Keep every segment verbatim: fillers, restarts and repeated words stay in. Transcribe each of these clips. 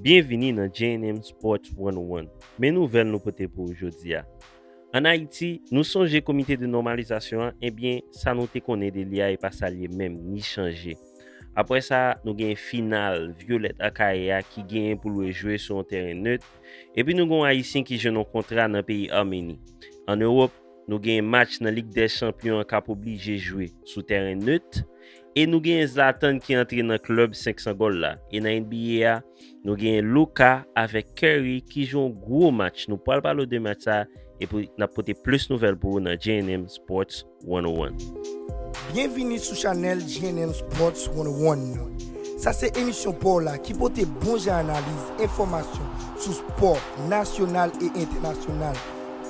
Byenvini nan J N M Sports one oh one. Men nouvèl nou pote pou ou jodi a. Ann Ayiti, nou sonje komite de nòmalizasyon an, ebyen, sa nou te konnen de li a e pa sa l ye menm, ni chanje. Apre sa, nou gen final Violette Akayè a ki genyen pou l rejwe sou yon teren net. Epi nou gen yon Ayisyen ki jwenn yon kontra nan peyi Ameni. Ann Ewòp, nou gen match nan Lig dè Chanpyon an k ap oblije jwe sou teren net. E nou gen Zlatan ki antre nan klèb senk san gòl la. E nan N B A a, nou gen Luka avèk Curry ki jwe yon gwo match. Nou pral pale w de match sa a, epi n ap pote plis nouvèl pou ou nan J N M Sports one oh one. Byenvini sou chanèl J N M Sports one oh one nan. Sa se emisyon pa w la ki pote bon jan analiz, enfòmasyon sou spò nasyonal e entènasyonal.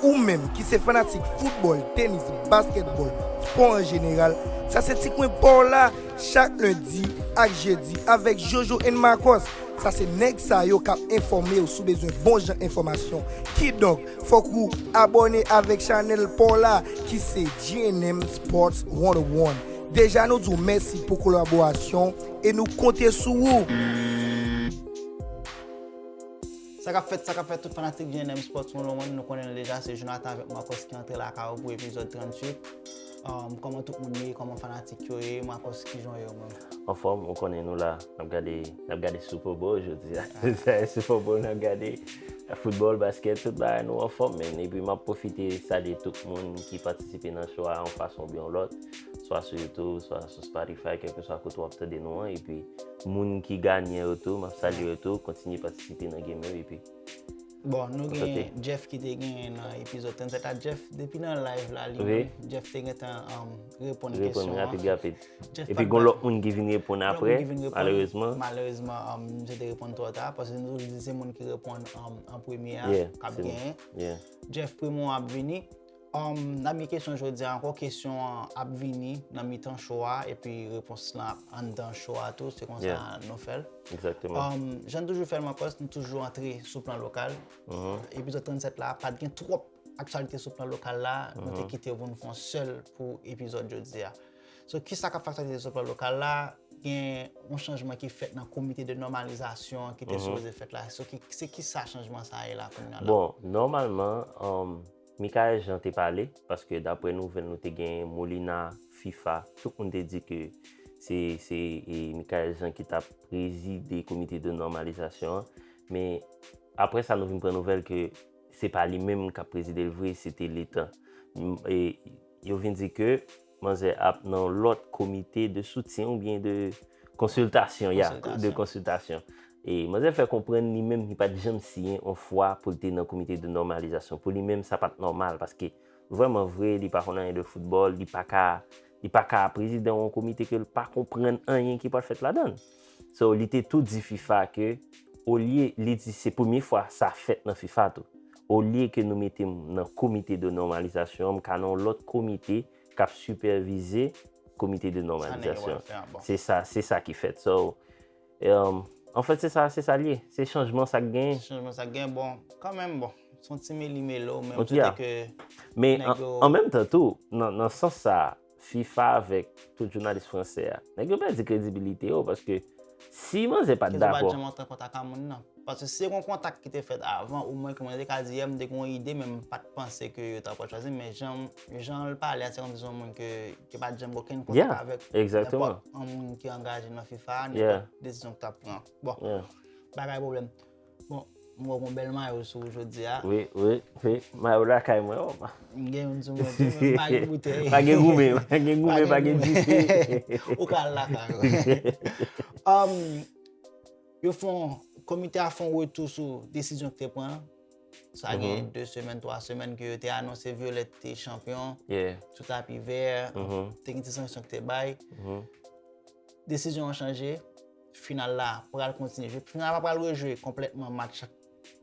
Ou menm ki se fanatik foutbòl, tenis, baskètbòl, spò an jeneral, sa se ti kwen pa w la chak lendi ak jedi avèk Jojo and Marcos. Sa se nèg sa yo k ap enfòme w si w bezwen bon jan enfòmasyon. Kidonk, fòk ou abòne avèk chanèl pa w la ki se J N M Sports one oh one. Deja nou di w mèsi pou kolaborasyon w e nou konte sou ou. Sa k ap fèt, sa k ap fèt tout fanatik J N M Sports one oh one, nou konnen l deja, se Jonathan avèk Marcos ki antre lakay ou pou epizòd tranntuit. Um, kòman tout moun ye, kòman fanatik yo ye, Marcos, kijan w ye ou menm? Anfòm, ou konnen nou la, n ap gade, n ap gade Super Bowl jodi a. Jodi a, Super Bowl n ap gade. Foutbòl, baskèt, tout bagay nou anfòm, men. Epi m ap pwofite salye tout moun ki patisipe nan show a yon fason oubyen yon lòt, swa sou YouTube, swa sou Spotify, kèlkeswa kote w ap tande nou an. Epi moun ki ganyan yo tou, m ap salye yo tou, kontinye patisipe nan game yo, epi Bon, nou gen Jeff ki te genyen nan epizòd tranntsèt la. Jeff, depi nan live la, li menm, Jeff te gentan, um, reponn kesyon an. Reponn rapid, rapid. Epi gon lòt moun ki vin reponn apre, malerezman. Malerezman, um, misye te reponn twò ta, paske nou toujou di se moun ki reponn, um, an premye a k ap genyen. Jeff Primo ap vini. Um, n ap gen kesyon jodi a ankò. Kesyon an ap vini nan mitan show a, epi repons lan ap anndan show a tou. Se konsa nou fè l. Egzakteman. Um, jan n toujou fè l, Marcos, nou toujou antre sou plan lokal. Epizòd tranntsèt la, pa t gen twòp aktyalite sou plan lokal la. Nou te kite yo pou nou fè yon sèl pou epizòd jodi a. So, kisa k ap fè aktyalite sou plan lokal la? Gen yon chanjman ki fèt nan komite de nòmalizasyon ki te sipoze fèt la. So, ki, se kisa chanjman sa a ye la kounye a la? Bon, nòmalman, um, Michaël Jean te pale, paske daprè nouvèl nou te gen Molina, fifa, tout moun te di ke se, se, e, Michaël Jean ki t ap prezide komite de nòmalizasyon an. Men, apre sa, nou vin pran nouvèl ke se pa li menm k ap prezide l vre, se te Letan. M, e, yo vin di ke manzè ap nan lòt komite de soutyen oubyen de konsiltasyon, ya, de konsiltasyon. E manzè fè konprann li menm li pa t janm siyen on fwa pou l te nan komite de nòmalizasyon. Pou li menm, sa pa t nòmal, paske vrèman vre, li pa konn anyen de foutbòl, li pa ka, li pa ka prezidan yon komite ke l pa konprann anyen ki pral fèt ladan l. So, li te tou di fifa ke, olye, li di se premye fwa sa fèt nan fifa tou. Olye ke nou mete m nan komite de nòmalizasyon, m ka nan yon lòt komite k ap sipèvize komite de nòmalizasyon. Se sa, se sa ki fèt. So, um, anfèt, se sa, se sa l ye. Se chanjman sa k genyen. Chanjman sa k genyen, bon, kanmenm, bon, se yon ti meli melo, men m swete ke nèg yo. Men an, an menm tan tou, nan, nan sans sa a, fifa avèk tout jounalis fransè a, nèg yo pèdi kredibilite yo, paske si manzè pa t dakò. Yo pa t janm antre an kontak ak moun nan. Paske si te gon kontak ki te fèt avan, omwen ke mwen te ka di, yè m te gon ide, men m pa t panse ke yo ta pral chwazi m, men jan, jan l pale a, se kòmsi se yon moun ke, ke pa t janm gen okenn kontak avèk nenpòt yon moun ki angaje nan fifa, nenpòt desizyon ki t ap pran. Bon, pa gen pwoblèm. Bon, m wè w gon bèl mayo sou ou jodi a. Wi, wi, wi. Mayo lakay mwen, oh. M gen youn sou mwen tou, men m pa gen boutèy. Pa gen goumen, pa gen goumen, pa gen dife. Ou ka al lakay ou. Um, yo fè yon, komite a fè yon retou sou desizyon ki te pran. Sa gen de semèn, twa semèn ke yo te anonse Violette te chanpyon sou tapi vè. Te gen ti sanksyon ki te bay. Desizyon an chanje. Final la pral kontinye jwe. Final la pa pral rejwe konplètman match.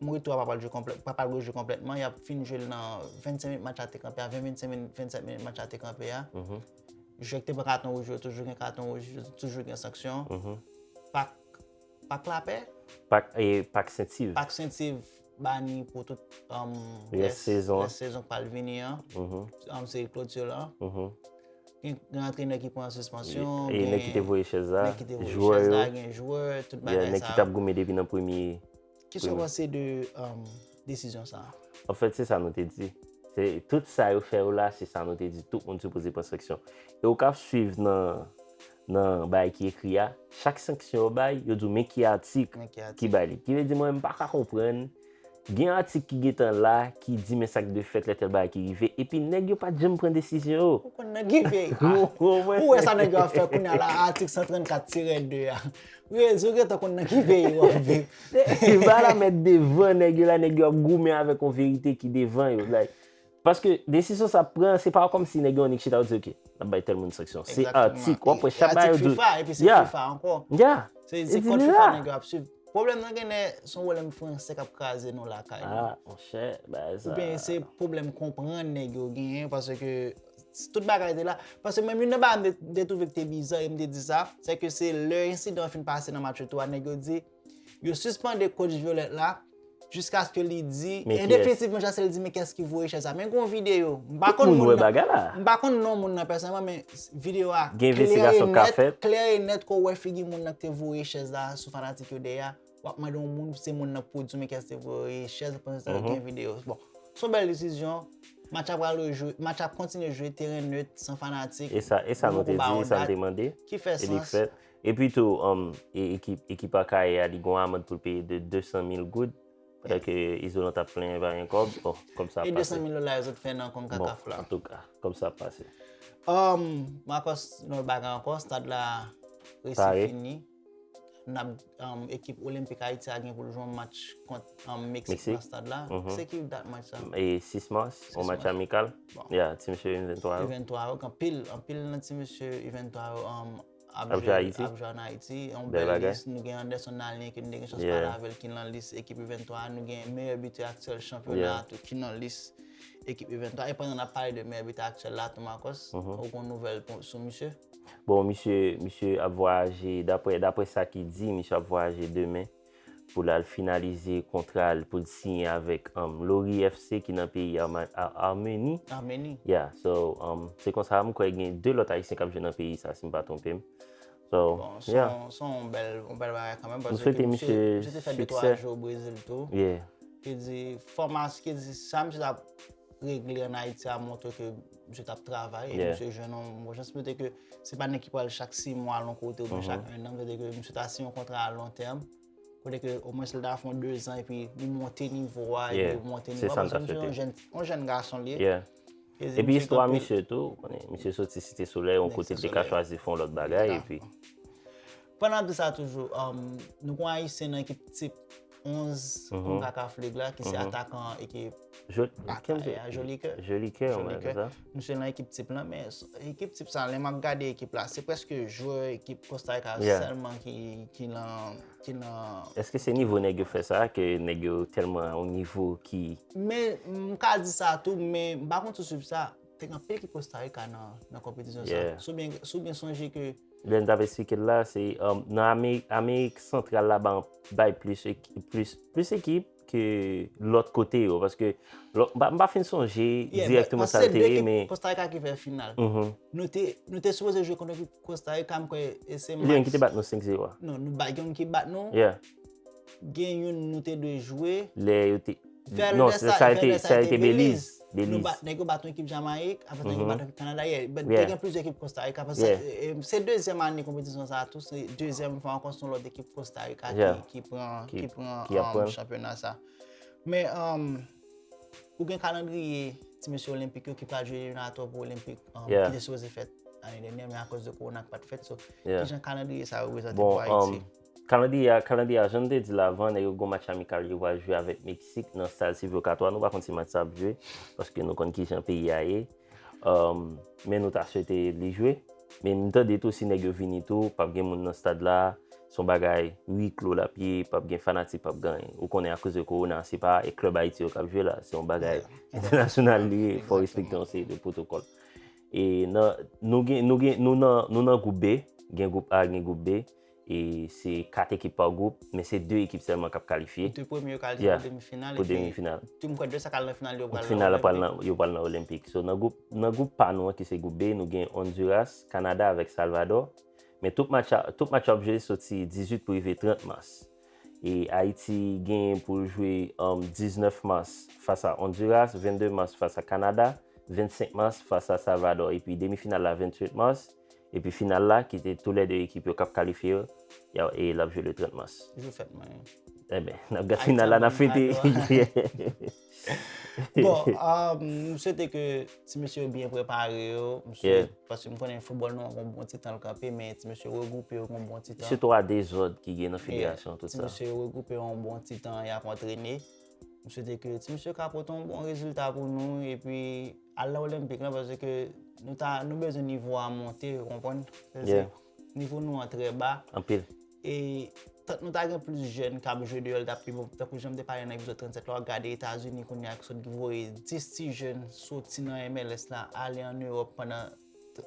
Retou a pa pral jwe konplè-, pa pral rejwe konplètman. Y ap fin jwe l nan vennsenk minit match la te kanpe a, ven, vennsenk minit, vennsèt minit match la te kanpe a. Jwè ki te pran katon wouj yo toujou gen katon wouj, toujou gen sanksyon. Pak, Pak Lapè? Pak, e, Pak Sentiv. Pak Sentiv bani pou tout, um, rès sezon an. Rès sezon k pral vini an. Um, se kloti lan. Gen, gen antrenè ki pran sispansyon, e nèg ki te voye chèz la, nèg ki te voye chèz la, gen jwè, tout bagay sa yo. Nèg ki t ap goumen depi nan premye, Kisa w panse de um, desizyon sa a? Anfèt, se sa nou te di. Se, tout sa yo fè yo la, se sa nou te di. Tout moun sipoze pran sanksyon. E ou k ap swiv nan, nan bagay ki ekri a, chak sanksyon yo bay, yo di w men ki atik ki bay li. Ki vle di mwen, m pa ka konprann. Gen atik ki gentan la, ki di men sa k dwe fèt lè tèl bagay ki rive. Epi nèg yo pa t janm pran desizyon yo. Ou konn nan ki peyi? Ou wè sa nèg yo ap fè kounye a la, atik san trannkat tirè de a. Wi, yo gentan konn nan ki peyi w ap viv. Ba la mèt devan nèg yo la, nèg yo ap goumen avèk yon verite ki devan yo. Like, paske desizyon sa ap pran, se pa kòmsi nèg yo annik chita yo di, "Ok, n ap bay tèl moun sanksyon." Se atik, w ap wè chak bagay yo di. FIFA, epi se FIFA ankò. Se, se kòd FIFA nèg yo ap swiv. Pwoblèm nan genlè se yon pwoblèm fransè k ap kraze nou lakay nou. Ah, monchè, bagay sa. Oubyen se pwoblèm konprann nèg yo genyen, paske tout bagay te la. Paske menm youn nan bagay m te, te twouve ki te biza, e m te di sa, se ke se lè ensidan an fin pase nan match retou a, nèg yo di, yo sispande coach Violette la, jiskaske li di, endefinitivman, jiskaske li di, men kiyès ki voye chèz la. Men gon videyo, m pa konn moun nan, m pa konn non moun nan pèsonèlman, men videyo a klè e nèt, klè e nèt ke w wè figi moun nan ki te voye chèz la sou fanatik yo dèyè. W ap mande yon moun, se moun nan pwodui, men kiyès te voye chèz, pandan gen videyo. Bon, se yon bèl desizyon. Match ap pral rejwe, match ap kontinye jwe teren nèt, san fanatik. E sa, e sa nou te di, e sa n te mande. Ki fè sans. Epi tou, um, e, ekip, ekip Akayè a, li gon amann pou l peye de de san mil goud. Pandan ke Izolan t ap plenyen pa gen kòb, bon, kòb sa ap pase. E de san mil dola yo sot fè nan CONCACAF la. Bon, antouka, kòb sa ap pase. Um, Marcos, yon lòt bagay ankò, stad la resi fini. N ap, um, ekip Olenpik Ayiti a gen pou l jwe yon match kont, um, Meksik nan stad la. Se ki dat match sa? E sis mas, yon match amikal. Ya, ti mesye U venntwa yo. U venntwa yo, anpil, anpil nan ti mesye U venntwa yo, um, ap jwe Ayiti. Ap jwe ann Ayiti. Yon bèl lis, nou gen Anderson Nalien ke nou te gen chans pale avè l ki nan lis ekip U venntwa a. Nou gen meyè bitè aktyèl chanpyona a tou ki nan lis ekip U venntwa. E pandan n ap pale de meyè bitè aktyèl la tou, Marcos, ou gen nouvèl sou misye? Bon, misye, misye ap vwayaje, daprè, daprè sa ki di, misye ap vwayaje demen pou l al finalize kontra l pou l siyen avèk, um, Lori F C ki nan peyi Arma-, A-, Armeni. Armeni. Yeah, so, um, se konsa m kwè gen de lòt Ayisyen k ap jwe nan peyi sa, si m pa twonpe m. So, bon, se yon, se yon bèl, yon bèl bagay kanmenm, paske misye, misye te fè de twa jou o Brezil tou. Yeah. Ki di, fòmas-, ki di, sa misye t ap regle ann Ayiti a montre ke misye t ap travay, e misye jwenn yon bon jan. Montre ke se pa nèg ki pral chak sis mwa al yon kote oubyen chak en an, montre ke misye ta siyen yon kontra a lon tèm. Kote ke omwen si l ta fè yon dezan epi li monte nivo a, epi li monte nivo a, paske misye yon jèn, yon jèn gason li ye. Epi istwa misye tou, ou konnen, misye soti Site Solèy, yon kote l te ka chwazi fè yon lòt bagay, epi. Pandan n ap di sa toujou, um, nou gen yon Ayisyen nan ekip tip onz CONCACAF League la, ki se atakan ekip Jolicoeur. Jolicoeur, wi, se sa. Misye nan ekip tip lan, men ekip tip sa, lè m ap gade ekip la, se prèske jwè ekip Costa Rica sèlman ki, ki nan, ki nan. Èske se nivo nèg yo fè sa, ke nèg yo tèlman yon nivo ki. Men, m ka di sa tou, men m pa konn si w swiv sa, te gen anpil ekip Costa Rica nan, nan konpetisyon sa. Si w byen, si w byen sonje ke Lè n t ap esplike l la, se, um, nan Amerik, Amerik Santral la, ba-, bay plis eki-, plis, plis ekip ke lòt kote yo, paske lò-, m pa, m pa fin sonje dirèkteman sa l te ye, men. Paske se de ekip Costa Rica ki fè final. Nou te, nou te sipoze jwe kont ekip Costa Rica, m kwè, e se match. Li menm ki te bat nou senk zewo a. Non, nou ba-, gen youn ki bat nou. Yeah. Gen youn nou te dwe jwe. Lè yo te, non, sa, sa te, sa te Beliz. Beliz. Nou bat, nèg yo bat yon ekip Jamayik, apre nèg yo bat yon ekip Kanada. Yeah, but te gen plizyè ekip Costa Rica, paske se, e, e, se dezyèm ane konpetisyon sa a tou, se dezyèm fwa ankò se yon lòt ekip Costa Rica ki, ki pran, ki, ki pran, um, chanpyona sa. Men, um, ou gen kalandriye ti mesye Olenpik yo ki pral jwe eliminatwa pou Olenpik, um, ki te sipoze fèt ane dènyè, men akoz de kowona ki pa t fèt, so, kijan kalandriye sa reprezante pou Ayiti? Kalandriye a, kalandriye a, jan m te di l avan, nèg yo gon match amikal yo pral jwe avèk Meksik nan stad Silvio Cato a. Nou pa konn si match sa ap jwe, paske nou konn kijan peyi a ye. Um, men nou ta swete li jwe. Men m tande tou, si nèg yo vini tou, p ap gen moun nan stad la. Se yon bagay wi klo l ap ye, p ap gen fanatik, p ap gen anyen. Ou konnen akoz de kowona, se pa e klèb Ayiti yo k ap jwe la. Se yon bagay entènasyonal li ye, fò respekte yon seri de pwotokòl. E nan, nou gen, nou gen, nou nan, nou nan gwoup B, gen gwoup A, gen gwoup B. E se kat ekip pa gwoup, men se de ekip sèlman k ap kalifye. De premye yo kalifye pou demi final, pou demi final. Epi tou m kwè de sa k al nan final yo pral nan Olenpik. Final la pral nan, yo pral nan Olenpik. So, nan gwoup, nan gwoup pa nou an, ki se gwoup B, nou gen Honduras, Kanada avèk Salvador. Men tout match a, tout match yo ap jwe soti dizuit pou rive trant mas. E Ayiti genyen pou l jwe um, diznèf mas fas a Honduras, vennde mas fas a Kanada, vennsenk mas fas a Salvador. Epi demi final la venntuit mas. Epi final la, ki te toulède ekip yo k ap kalifye yo, y a- e l ap jwe le trant mas. Jou fèt mwen. Ebyen, n ap gade final la, n ap fete. Bon, um, m swete ke ti mesye yo byen prepare yo. M swete, paske m konnen foutbòl nou an gon bon ti tan l kanpe, men ti mesye yo regwoupe yo gon bon ti tan. Se twa dezòd ki gen nan federasyon, tout sa. Ti mesye yo regwoupe yo yon bon ti tan, y ap antrene. M swete ke ti mesye ka pote yon bon rezilta pou nou, epi al nan Olenpik lan, paske nou ta, nou bezwen nivo a monte, ou konprann? Nivo nou an trè ba. Anpil. E tank nou ta gen plis jèn k ap jwe deyò, l t ap pi bon. Tankou jan m te pale nan epizòd trannsèt la, w ap gade Etazini kounye a ki sot voye dis ti jèn soti nan M L S la ale ann Ewòp pandan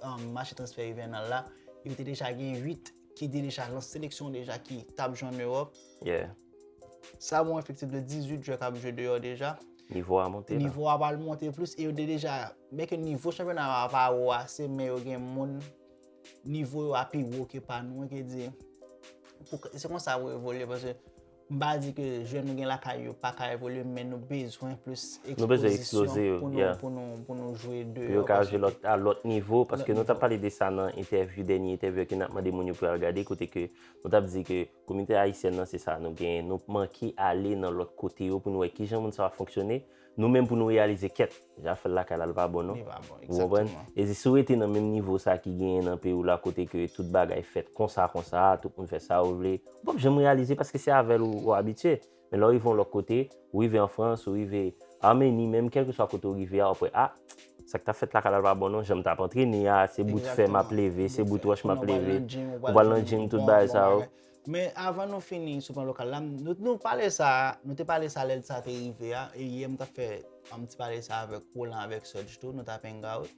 um, mache transfè ivènal la. Yo te deja gen uit ki te deja nan seleksyon deja ki t ap jwe ann Ewòp. Sa bon efektif de dizuit jwè k ap jwe deyò deja. Nivo a monte la. Nivo a pral monte plis e yo te deja, byenke nivo chanpyona a pa wo ase, men yo gen moun, nivo yo a pi wo ke pa nou, ki di, pou, se konsa pou evolye, paske m pa di ke jwè nou gen lakay yo pa ka evolye, men nou bezwen plis ekspozisyon pou nou, pou nou, pou nou jwe deyò. Pou yo ka jwe lòt, a lòt nivo, paske nou t ap pale de sa nan entèvyou, dènye entèvyou ke n ap mande moun yo pou y al gade, kote ke nou t ap di ke kominote ayisyèn nan, se sa, nou gen, nou manke ale nan lòt kote yo pou nou wè kijan moun sa yo ap fonksyone. Nou menm pou nou reyalize kèt, jan fè l lakay la, l pa bon non. Ou konprann? E si w rete nan menm nivo sa ki genyen nan peyi w la, kote ke tout bagay fèt konsa konsa, tout moun fè sa yo vle, ou p ap janm reyalize paske se avè l ou, ou abitye. Men lè w rive yon lòt kote, ou rive an Frans, ou rive Ameni menm, kèlkeswa kote w rive a, w ap wè, a, sa k t ap fèt lakay la, l pa bon non, jan m t ap antrene a, se bout fè m ap leve, se bout wòch m ap leve, ou pral nan gym, tout bagay sa yo. Men avan nou fini sou plan lokal la, nou, nou pale sa, nou te pale sa lè sa te rive a, e yè m t ap fè yon ti pale sa avèk Roland, avèk Serge tou, nou t ap hang out.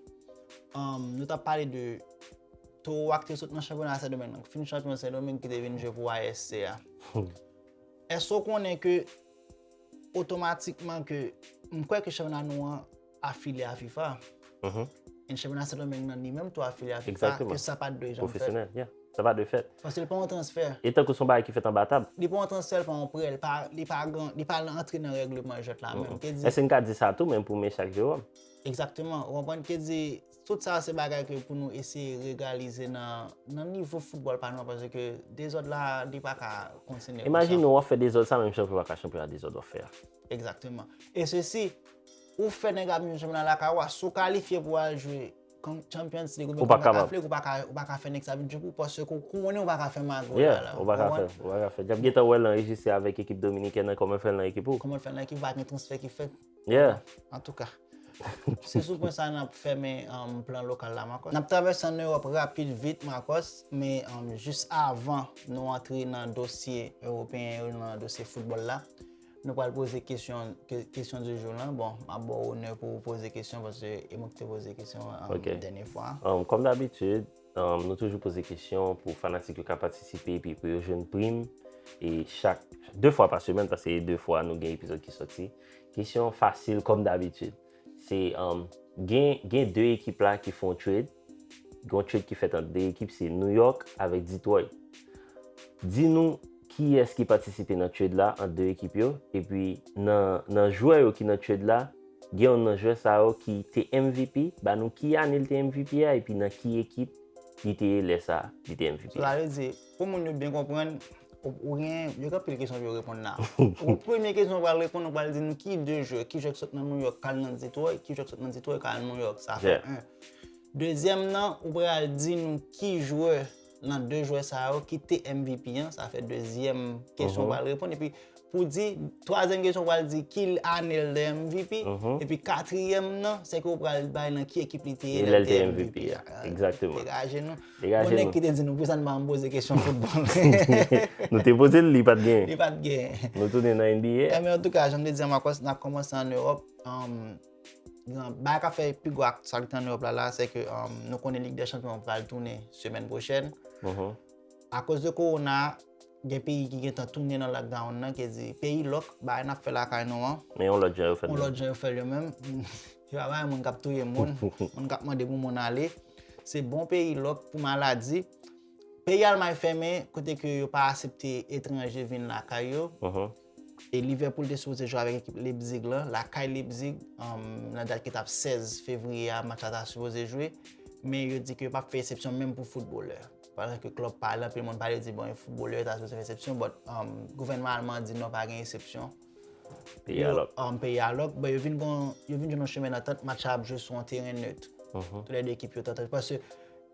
Um, nou t ap pale de Towo a ki te sot nan chanpyona Sendomeng nan, fin chanpyon Sendomeng ki te vin jwe pou A S C a. Èske w konnen ke otomatikman ke m kwè ke chanpyona nou an afilye a fifa. And chanpyona Sendomeng nan li menm tou afilye a fifa, ke sa pa t dwe janm fèt. Pwofesyonèl, yeah. Sa pa dwe fèt. Paske li pa yon transfè. E tankou se yon bagay ki fèt anba tab. Li pa yon transfè, li pa yon prè, li pa, li pa, li pa antre nan règleman jwèt la menm. Èske n ka di sa tou menm pou Meschack Jerome? Egzakteman. Ou konprann? Ki di, tout sa se bagay ke pou nou eseye regalize nan, nan nivo foutbòl pa nou an, paske dezòd la, li pa ka kontinye konsa. Imajine w ap fè dezòd sa, menm chanpyon pa ka chanpyon a dezòd w ap fè a. Egzakteman. E sesi, ou fè nèg la vin jwe chanpyona lakay ou a, si w kalifye pou w al jwe Champions League oubyen Conca Caf League, ou pa ka, ou pa ka fè nèg sa vin jwe pou ou, paske ou konnen ou pa ka fè magouy la. Ou pa ka fè, ou pa ka fè. Y ap gentan wè l anrejistre avèk ekip dominikèn nan, kòman l fè l nan ekip ou? Kòman l fè l nan ekip ou? Pa gen transfè ki fèt. Yeah. Antouka. Se sou pwen sa a n ap fèmen, um, plan lokal la, Marcos. N ap travèse ann Ewòp rapid vit, Marcos, men, um, jis avan nou antre nan dosye ewopeyen yo, nan dosye foutbòl la, nou pral poze kesyon, ke-, kesyon di jou lan. Bon, m ap ba w onè pou w poze kesyon, paske e mwen ki te poze kesyon, um, dènye fwa. Um, kòm dabitid, Um, nou toujou poze kesyon pou fanatik yo ka patisipe epi pou yo jwenn prim. E chak, de fwa pa semèn, paske e de fwa nou gen epizòd ki sòti. Kesyon fasil kòm dabitid. Se, um, gen, gen de ekip la ki fè yon trade. Gen yon trade ki fèt ant de ekip, se New York avèk Detroit. Di nou kiyès ki patisipe nan trade la ant de ekip yo, epi nan, nan jwè yo ki nan trade la, gen youn nan jwè sa yo ki te M V P, ba nou ki ane l te M V P a, epi nan ki ekip li te ye lè sa a, li te M V P a. Sa vle di, pou moun yo byen konprann, ou, ou gen, yo gen anpil kesyon pou yo reponn la. Ou premye kesyon ou pral reponn, ou pral di nou ki de jwè, ki jwè ki sot nan New York k al nan Detroit, ki jwè ki sot nan Detroit k al New York, sa fè en. Dezyèm nan, ou pral di nou ki jwè nan de jwè sa yo ki te M V P an, sa fè dezyèm kesyon ou pral reponn. Epi pou di, twazyèm kesyon ou pral di ki ane l te M V P, epi katriyèm nan, se ke ou pral bay nan ki ekip li te ye lè l te M V P a. Egzakteman. Degaje nou. Degaje nou. Bon nèg ki te di nou pou sa n pa janm poze kesyon foutbòl. Nou te poze l, li pa t genyen. Li pa t genyen. Nou tounen nan N B A. Enben, antouka, jan m te di a Marcos, n ap kòmanse ann Ewòp. Um, Gen bagay k ap fè pi gwo aktyalite ann Ewòp la, la, se ke, um, nou konnen Lig dè Chanpyon pral tounen semèn pwochèn. Akoz de kowona, gen peyi ki gentan tounen nan lockdown nan, ki di peyi lòk, bagay n ap fè lakay nou an. Men yon lòt jan yo fè l. Yon lòt jan yo fè l yo menm. Se pa bagay moun k ap touye moun, moun k ap mande pou moun ale. Se bon peyi lòk pou maladi. Peyi Almay fèmen, kote ke yo pa aksepte etranje vin lakay yo. E Liverpool te sipoze jwe avèk ekip Leipzig lan, lakay Leipzig, um, nan dat ki t ap sèz fevriye a, match la ta sipoze jwe. Men yo di ke yo p ap fè eksepsyon menm pou foutbolè. Pandan ke klèb pale, anpil moun pale di, bon, foutbolè yo ta sipoze fè eksepsyon, but, um, gouvènman alman di non, pa gen eksepsyon. Peyi a lòk. Um, peyi a lòk. Bon, yo vin gon, yo vin jwenn yon chemen dantant, match la ap jwe sou yon teren nèt. Tou lè de ekip yo t antann. Paske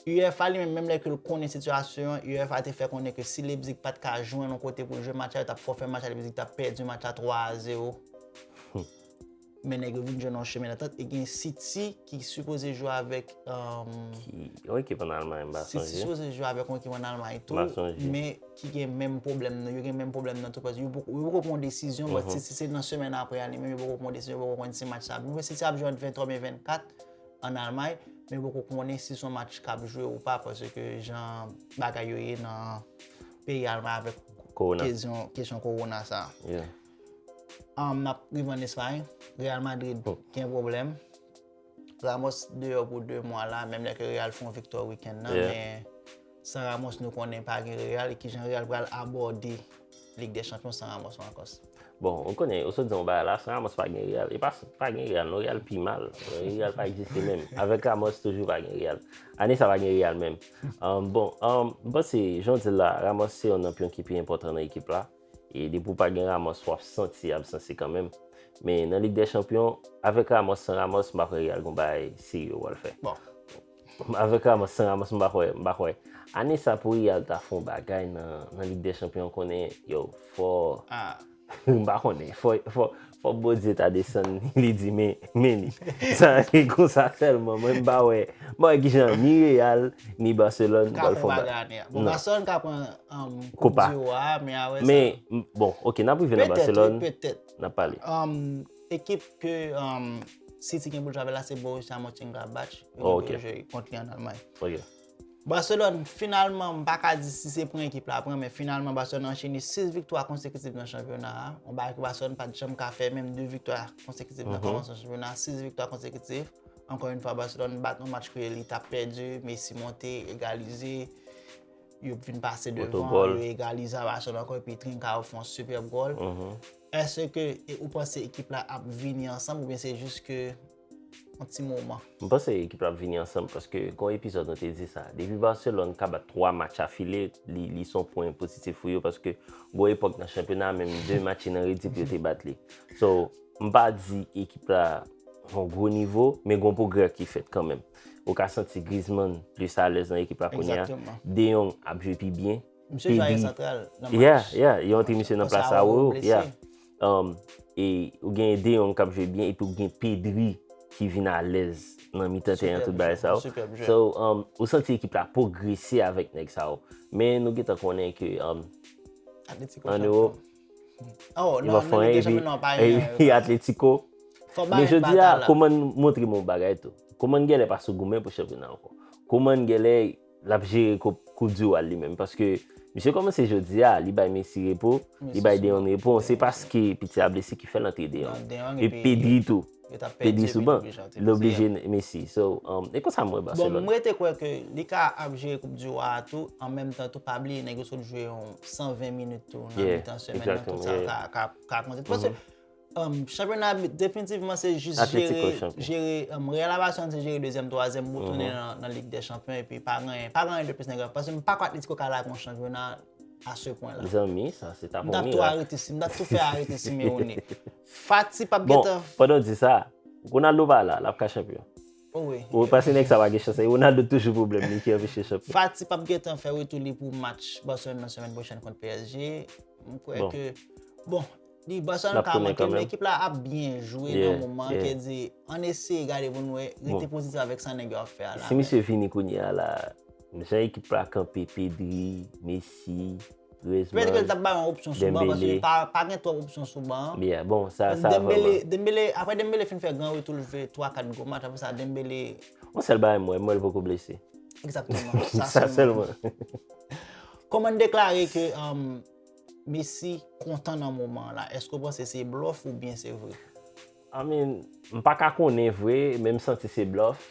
UEFA li menm, menm lè ke l konnen sitiyasyon an, UEFA te fè konnen ke si Leipzig pa t ka jwenn yon kote pou l jwe match la, yo t ap fòfè match la, Leipzig t ap pèdi match la twa a zewo. Men nèg yo vin jwenn yon chemen dantant e gen City ki sipoze jwe avèk um, Ki yon ekip an Almay, m pa City sonje. Sipoze jwe avèk yon ekip an Almay M pa tou, sonje. Men ki gen menm pwoblèm nan, yo gen menm pwoblèm nan tou, paske yo poko yo poko pran yon desizyon, but City se nan semèn apre a li menm, yo poko pran yon desizyon, yo poko konnen si match sa ap jwe. City ap jwe ant venntwa oubyen vennkat an Almay, men yo poko konnen si se yon match k ap jwe ou pa, paske jan bagay yo ye nan peyi Almay avèk Kowona. Kesyon, kesyon kowona sa. Yeah. Um, n ap rive an Espay. Real Madrid gen pwoblèm. Ramos deyò pou de mwa la, menm lè ke Real fè yon viktwa wikenn nan, Yeah. Men san Ramos nou konnen pa gen Real, e kijan Real pral abòde Lig dè Chanpyon san Ramos, Marcos? Bon, ou konnen, ou sot di yon bagay la, san Ramos pa gen Real. E pa, pa gen Real, non, Real pi mal. Real pa egziste menm. Avèk Ramos, toujou pa gen Real. Ane sa pa gen Real menm. Um, bon, um, m panse, jan w di l la, Ramos se yon nan pyon ki pi enpòtan nan ekip la. E depi w pa gen Ramos, w ap santi absans li kanmenm. Men nan Lig dè Chanpyon, avèk Ramos, san Ramos, m pa kwè Real gon bagay serye yo pral fè. Bon. Avèk Ramos, san Ramos, m pa kwè, m pa kwè. Ane sa pou Real ta fè yon bagay nan, nan Lig dè Chanpyon, konnen, yo, fò, Ah, m pa konnen, fò, fò, fò Bondye ta desann li, li di, men, men li. Sa, e konsa sèlman, mwen, m pa wè, m pa wè kijan ni Real, ni Barcelone ka pral fè fè yon bagay bagay. Ane a. Bon, Non. Barcelone ka pran um, Kopa. Koup di Wa, men a wè sa. Men, m- bon, ok, n ap rive nan Petèt, Barcelone, wi, petèt. N ap pale. Um, ekip ke um, City gen pou l jwe avè l la, se Borussia Mönchengladbach. Yo Oh, gen pou ok. yo jwe kont li an Almay. Ok. Barcelone, finalman, m pa ka di si se pran ekip la pran, men finalman, Barcelone ancheni sis viktwa konsekitif nan chanpyona a. Yon bagay ke Barcelone pa t janm ka fè, menm de viktwa konsekitif nan kòmansman chanpyona a, sis viktwa konsekitif. Ankò yon fwa, Barcelone bat yon match ke li t ap pèdi, Messi monte, egalize. Yo vin pase devan, Otogòl. Yo egalize a Barcelone ankò, epi Trincao fè yon sipèb gòl. Èske e, ou panse ekip la ap vini ansanm oubyen se jis ke yon ti moman? M panse ekip la ap vini ansanm paske gon epizòd nou te di sa. Depi Barcelone ka bat twa match afile, li, li se yon pwen pozitif pou yo paske gon epòk nan chanpyona a, menm de match nan redi pou yo te bat li. So, m pa di ekip la yon gwo nivo, men gon pwogrè ki fèt kanmenm. Ou ka santi Griezmann plis alèz nan ekip la kounye a. Egzakteman. De Jong ap jwe pi byen. Misye jwe aryè Pedri. Santral nan Yeah, match. Yeah, yon ti misye nan Paske plas Aguero Aguero. blese. Yeah. Um, e ou gen De Jong k ap jwe byen, epi ou gen Pedri ki vin alèz nan mitan teren, Sipèb tout bagay jwè, sa yo. Sipèb jwè. So, um, ou santi ekip la pwogrese avèk nèg sa yo. Men nou gentan konnen ke um, Atletico an Chanpyon. Ewòp, Oh, li non, pa nan fè Lig dè anyen, Chanpyon, non, pa epi, gen. epi Atletico. Fò Men Bayern jodi a, batay la. Koman montre m yon bagay tou. Koman genlè pa sou goumen pou chanpyona ankò. Koman genlè l ap jere koup, koup di wa li menm. Paske misye kòmanse jodi a, li bay Messi repo, li Messi bay sou De Jong ban. repo. Se paske piti a blese ki fè l antre De Jong. Non, De Jong E epi Pedri tou. Yo t ap Pedri pèdi sou epi ban. l oblije antre L oblije Messi. So, um, e konsa m wè Bon, Barcelone. m rete kwè ke li ka ap jere koup di wa a tou, an menm tan tou, pa bliye nèg yo sot jwe yon san ven minit tou nan Yeah, mitan semèn nan, tout sa exactement, ka, ka, ka konte. Paske um, chanpyona definitivman se jis Atletico jere, chanpyon. Jere um, Real a Barcelone se jere dezyèm, twazyèm bout tounen nan, nan Lig dè Chanpyon epi pa gen pa gen anyen de plis nan gran. Paske m pa kwè Atletico ka lage yon chanpyona a se pwen la. Zanmi, sa se ta M pon t ap tou mirak. Arrêté, m t ap tou fè Arrêté Simeone. Fati p ap Bon, gentan pandan w di sa, Ronaldo pa la, l ap ka chanpyon. Oh wi. Ou pase nèg sa pa gen chans, e Ronaldo toujou pwoblèm li ki anpeche chanpyon. Fati p ap gentan fè retou li pou match Barcelone nan semèn pwochèn kont P S G. M kwè Bon. Ke, bon, li Barcelone L ap ka tounen manke, men kanmenm. Ekip la ap byen jwe Yeah, nan moman an, yeah. Ke di, ann eseye gade pou nou wè, rete Bon. Pozitif avèk sa nèg yo ap fè a la. Si misye vini kounye a la, jan ekip la kanpe, Pedri, Messi, Griezmann, Petèt ke l t ap bay yon opsyon sou ban, paske Dembélé. Pa, pa gen twòp opsyon sou ban an. Yeah, bon, sa, sa Dembélé, vrèman. Dembélé, apre Dembélé fin fè gran retou, l fè twa kat gwo match, apre sa, Dembélé. Yon sèl bagay m wè, m wè l poko blese. Egzakteman. Sa sèlman. Kòman n deklare ke um, Messi kontan nan moman an la? Èske w panse se blòf oubyen se vre? I mean, m pa ka konnen vre, men m santi se blòf.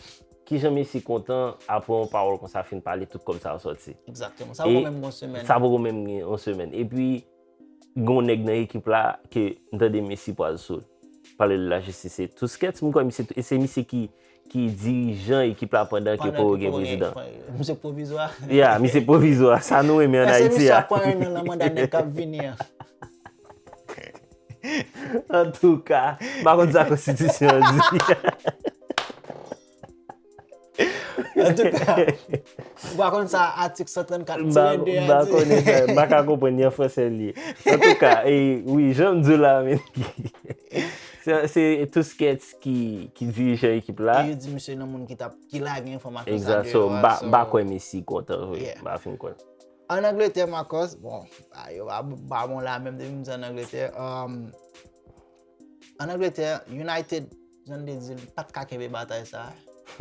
kijan Messi kontan apre yon pawòl konsa fin pale, tout kòb sa yo sòti. Exactement. Sa poko menm gen yon semèn. Sa poko menm gen yon semèn. Epi, gen yon nèg nan ekip la ke m tande Messi pral sou l. Pale de lajistis, se Tusquets, m kwè misye, e se misye ki, ki dirijan ekip la pandan ke poko gen prezidan. Misye pwovizwa. Yeah, misye pwovizwa. Sa nou renmen an Ayiti a. Misye ap pran youn nan manda nèg k ap vini an. Antouka, m pa konn sa konstitisyon an di. Antouka, ou pa konn sa atik san trannkat tirè de a di. M pa konnen sa, m pa ka konprann, li an fransè l ye. Antouka, e, wi, jan m di w la, men, se, se Tusquets ki, ki dirijan ekip la. E yo di misye nan moun ki t ap, ki lage enfòmasyon sa deyò a. Exact, so, m pa, m pa kwè Messi kontan vre, m pa fin kwè. Ann Angletè, Marcos, bon, a, yo pa, pa bon la menm depi m di ann Angletè. Ann Angletè, United, jan n te di l, pa t ka kenbe batay sa.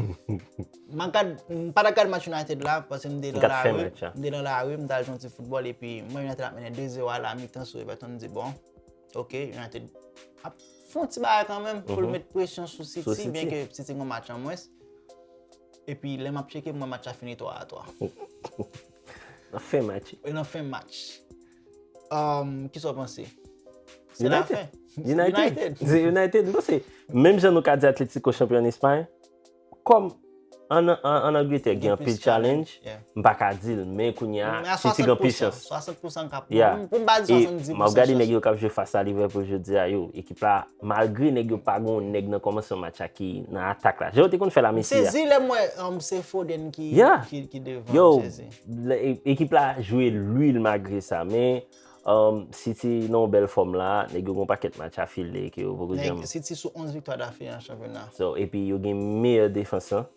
M pa t ap gad match United la, paske m te nan lari, m te nan lari, m t al jwe yon ti foutbòl, epi m wè United ap mennen de zewo a la mitan sou Everton, m di, bon, ok, United ap fè yon ti bagay kanmenm pou l met presyon sou City, byenke City gen yon match an mwens. Epi lè m ap tcheke, m wè match la fini twa a twa. Nan fen match. E nan fen match. Um, kisa w panse? Se lafen. United. Se United. M panse, menm jan nou ka di Atletico chanpyon an Espay, kòm an, an, an Angletè gen anpil challenge, m pa ka di l, men kounye a, City gen anpil chans. Swasant pousan k ap. Yeah. Pou m pa di swasanndis pousan. E m ap gade nèg yo k ap jwe fas a Liverpool jodi a yo, ekip la, malgre nèg yo pa gen yon nèg nan kòmansman match la ki nan atak la. Jan yo te konn fè l a Messi a. M sezi lè m wè, um, se Foden ki, ki, ki devan, m sezi. Yo, ekip la jwe lwil malgre sa, men um, City nan yon bèl fòm la, nèg yo gen yon pakèt match afile ke yo poko janm. City sou onz viktwa dafile nan chanpyona. So, epi yo gen meyè defans lan.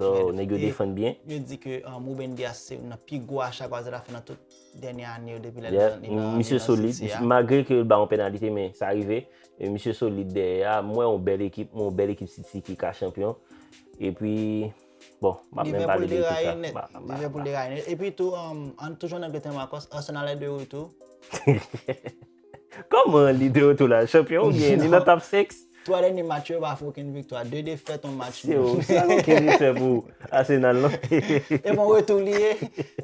So, nèg yo defann byen. Yo di ke um, Ruben Dias se youn nan pi gwo acha kwaze la fè nan tout dènye ane yo depi lè li nan City a. Misye solid. Malgre ke yo ba yon penalite, men sa rive. E misye solid dèyè a. M wè yon bèl ekip, m wè yon bèl ekip City ki ka chanpyon. Epi, bon, m ap menm pale de ekip sa. Liverpool deraye nèt. Epi tou, um, ann toujou ann Angletè, Marcos, Arsenal de retour. Kòman li de retour la? Chanpyon oubyen li nan top six? Twa dènye match yo pa fè okenn viktwa. De defèt, yon match nul. Se ou, se ou ki li fè pou Arsenal non. E bon retour li ye.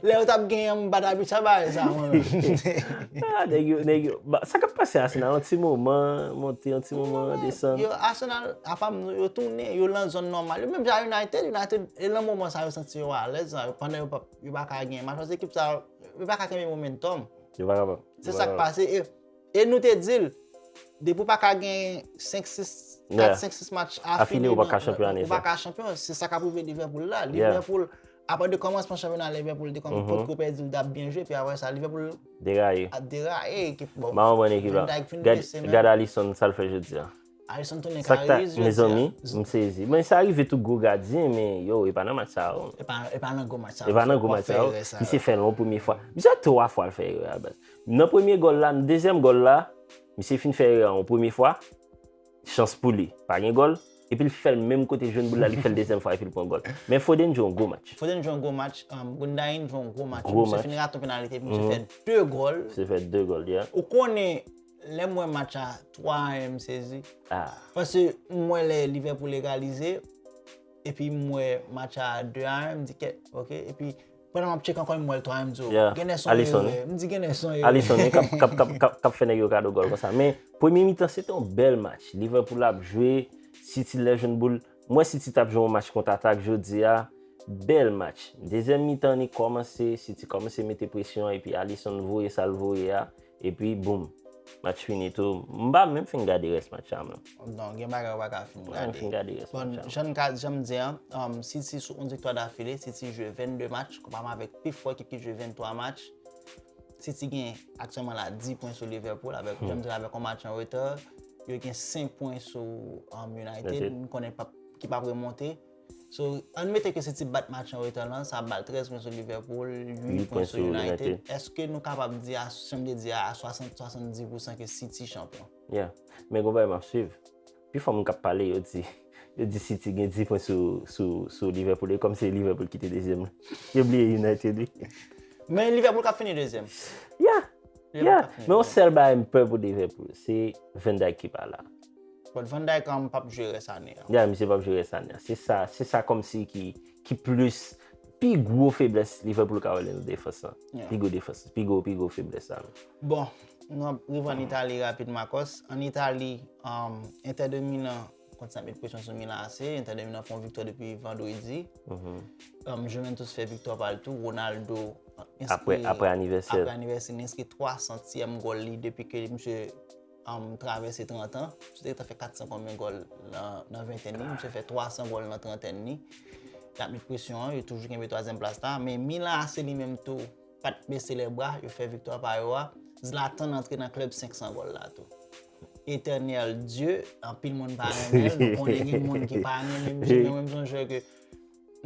Lè yo t ap genyen, m pa t abitye a bagay sa mwen menm. Ah, nèg yo, nèg yo. Sa k ap pase Arsenal, yon ti moman monte, yon ti moman desann. Yo, Arsenal, apa m, yo tounen, yo lan zòn nòmal. Yo menm jan United, United, e lan moman sa yo santi yo alèz, sa, pandan yo pa, yo pa ka genyen match. Paske ekip sa, yo pa ka kenbe momentum. Yo pa kapab. Se sa k pase. E, e nou te di l, depi w pa ka gen senk, sis, kat, senk, sis match afile, ou pa ka chanpyon. Se sa k ap rive Liverpool la. Liverpool, apre de kòmansman chanpyona, Liverpool te kòm potko pèdi, l t ap byen jwe, epi apre sa, Liverpool deraye. Ap deraye, ekip, bon. Van Dijk fin blese, men. Gad Alisson, sa l fè jodi a. Alisson tounen Karius jodi a. Mezanmi, m sezi. Men sa rive tout gwo gadyen, men yo, e pa nan match sa yo. E pa, e pa nan gwo match sa yo. E pa nan gwo match sa yo. Misye fè l yon premye fwa. Misye fè twa fwa l fè erè a, baz. Nan premye gòl la, nan dezyèm gòl la, misye fin fè erè a yon premye fwa. Chans pou li, pa gen gòl. Epi l fè l menm kote l jwenn boul la, li fè l dezyèm fwa epi l pran gòl. Men Foden jwe yon gwo match. Foden jwe yon gwo match, um, Gundogan jwe yon gwo match. Gwo match. Misye fin rato penalite epi misye fè de gòl. Misye fè de gòl, yeah. Ou konnen, lè m wè match a twa a en, m sezi. Ah. Paske m wè lè Liverpool egalize, epi m wè match a de a en, m di kèt, ok. Epi pandan m ap tcheke ankò, m wè l twa a en, m di, oh, gen lè se yon erè. M di gen lè se yon erè. Alisson, wi, k ap, k ap, k ap, k ap, k ap fè nèg yo kado gòl konsa. Men, premye mitan, se te yon bèl match. Liverpool ap jwe, City lè jwenn boul. M wè City t ap jwe yon match kont atak jodi a. Bèl match. Dezyèm mitan li kòmanse, City kòmanse mete presyon, epi Alisson voye sa l voye a, epi boum, match fini tou. M pa menm fin gade rès match la menm. Non, gen bagay ou pa ka fin gade. M pa menm fin gade rès match la. Bon, jan m ka, jan m di an, um, City sou onz viktwa dafile, City jwe vennde match, konpareman avèk pi fò ekip ki jwe venntwa match. City gen aktyèlman la dis pwen sou Liverpool, avèk, jan m di la, avèk yon match an reta. Yo gen senk pwen sou, um, United, m konnen p ap, ki p ap remonte. So, ann mete ke City bat match an reta lan, sa ba l trèz pwen sou Liverpool, uit pwen sou United. Èske nou kapab di, a, jan m te di a, a swasant, swasanndis pousan ke City chanpyon? Yeah. Men gon bagay m ap swiv. Pifò moun k ap pale, yo di, yo di City gen dis pwen sou, sou, sou Liverpool. E kòm se Liverpool ki te dezyèm la. Yo bliye United, wi. Men Liverpool k ap fini dezyèm. Yeah. Yeah. Men yon sèl bagay m pè pou Liverpool, se Van Dijk ki pa la. But Van Dijk um, p ap jwe rès ane a. Yeah, misye p ap jwe rès ane a. Se sa, se sa kòmsi ki, ki plis, pi gwo feblès Liverpool ka wè nan defans lan. Yeah. Pi gwo defans, pi gwo, pi gwo feblès la. Bon, nou ap rive an Itali rapid, Marcos. An Itali, um, Inter de Milan kontinye ap met presyon sou Milan A C. Inter de Milan fè yon viktwa depi vandredi. Mm -hmm. um, Juventus fè viktwa pa l tou. Ronaldo apre, apre anivèsè. Apre anivèsè, li enskri twa santyèm gòl li depi ke misye um, travèse trant an. Misye te gentan fè kat san konbyen gòl nan, nan ventèn li. Misye fè twa san gòl nan trantèn li. L ap met presyon an, yo toujou kenbe twazyèm plas la. Men Milan A C li menm tou, pa t bese lè bra, yo fè viktwa pa yo a. Zlatan antre nan klèb senk san gòl la tou. Etènèl Dye, anpil moun pa renmen l, nou konnen gen moun ki pa renmen misye, men mwen m sonje ke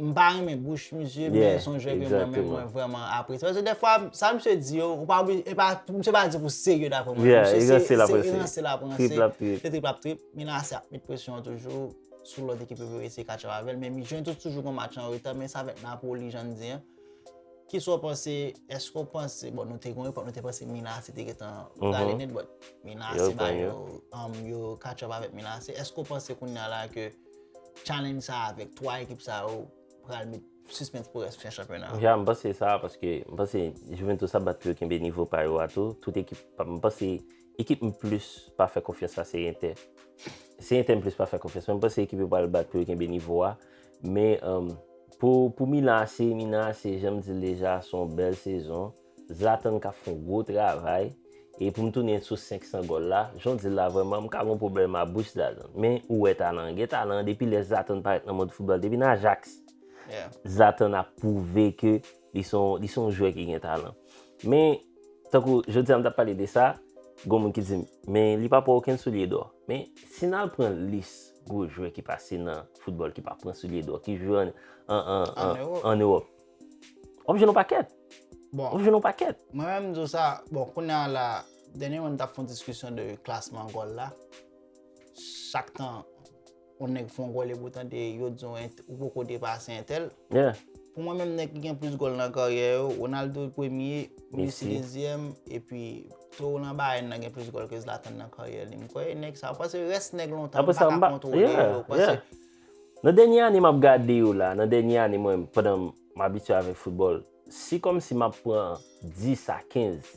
m pa renmen bouch misye, men se yon jwè ke mwen menm mwen vrèman apresye. Paske dèfwa, sa misye di yo, ou pa oblije, e pa, misye pa di pou serye dapre mwen. Misye se ranse l ap ranse. Se trip l ap trip. Milan A C ap met presyon an toujou sou lòt ekip yo pou yo eseye catch up avè l. Men Juventus toujou gon match an reta, men sa avèk Napoli, jan n di an. Kisa w panse, èske w panse, bon, nou te gon epòk, nou te panse Milan A C te gentan prale nèt, but Milan A C ba yo, um, yo catch up avèk Milan A C. Èske w panse kounye a la ke challenge sa avèk twa ekip sa yo pral met sispens pou rès fen chanpyona a. Ya, m panse sa, paske m panse Juventus ap bat pou yo kenbe nivo pa yo a tou. Tout ekip, m panse ekip m plis pa fè konfyans la se Inter. Se Inter m plis pa fè konfyans, men m panse ekip yo pral bat pou yo kenbe nivo a. Men um, pou, pou Milan A C, Milan A C, jan m di l deja, se yon bèl sezon. Zlatan ka fè yon gwo travay. E pou m tounen sou senk san gòl la, jan w di l la vrèman, m ka gen yon pwoblèm a bouch Zlatan. Men ou wè talan, gen talan depi lè Zlatan parèt nan mond foutbòl, depi nan Ajax. Zlatan ap pwouve ke li se yon, li se yon jwè ki gen talan. Men, tankou jodi a m t ap pale de sa, gen moun ki di m, men li pa pran okenn soulye dò. Men, si n al pran lis gwo jwè ki pase nan foutbòl ki pa pran soulye dò, ki jwe an, an, an, an, an Ewòp, w ap jwenn yon pakèt. Bon. W ap jwenn yon pakèt. Mwen menm m di w sa, bon, kounye a la, dènyèman m t ap fè yon diskisyon de klasman gòl la. Chak tan yon nèg fè yon gòl epi w tande yo di w ou poko depase entèl. Yeah. Pou mwen menm nèg ki gen plis gòl nan karyè yo, Ronaldo premye, Messi dezyèm, epi Toro nan Bayern nan gen plis gòl ke Zlatan nan karyè li. M kwè nèg sa, paske rès nèg lontan, m pa ka kontwole yo, paske Nan dènye ane m ap gade yo la, nan dènye ane mwen, pandan m abitye avèk foutbòl, si kòmsi m ap pran dis a kenz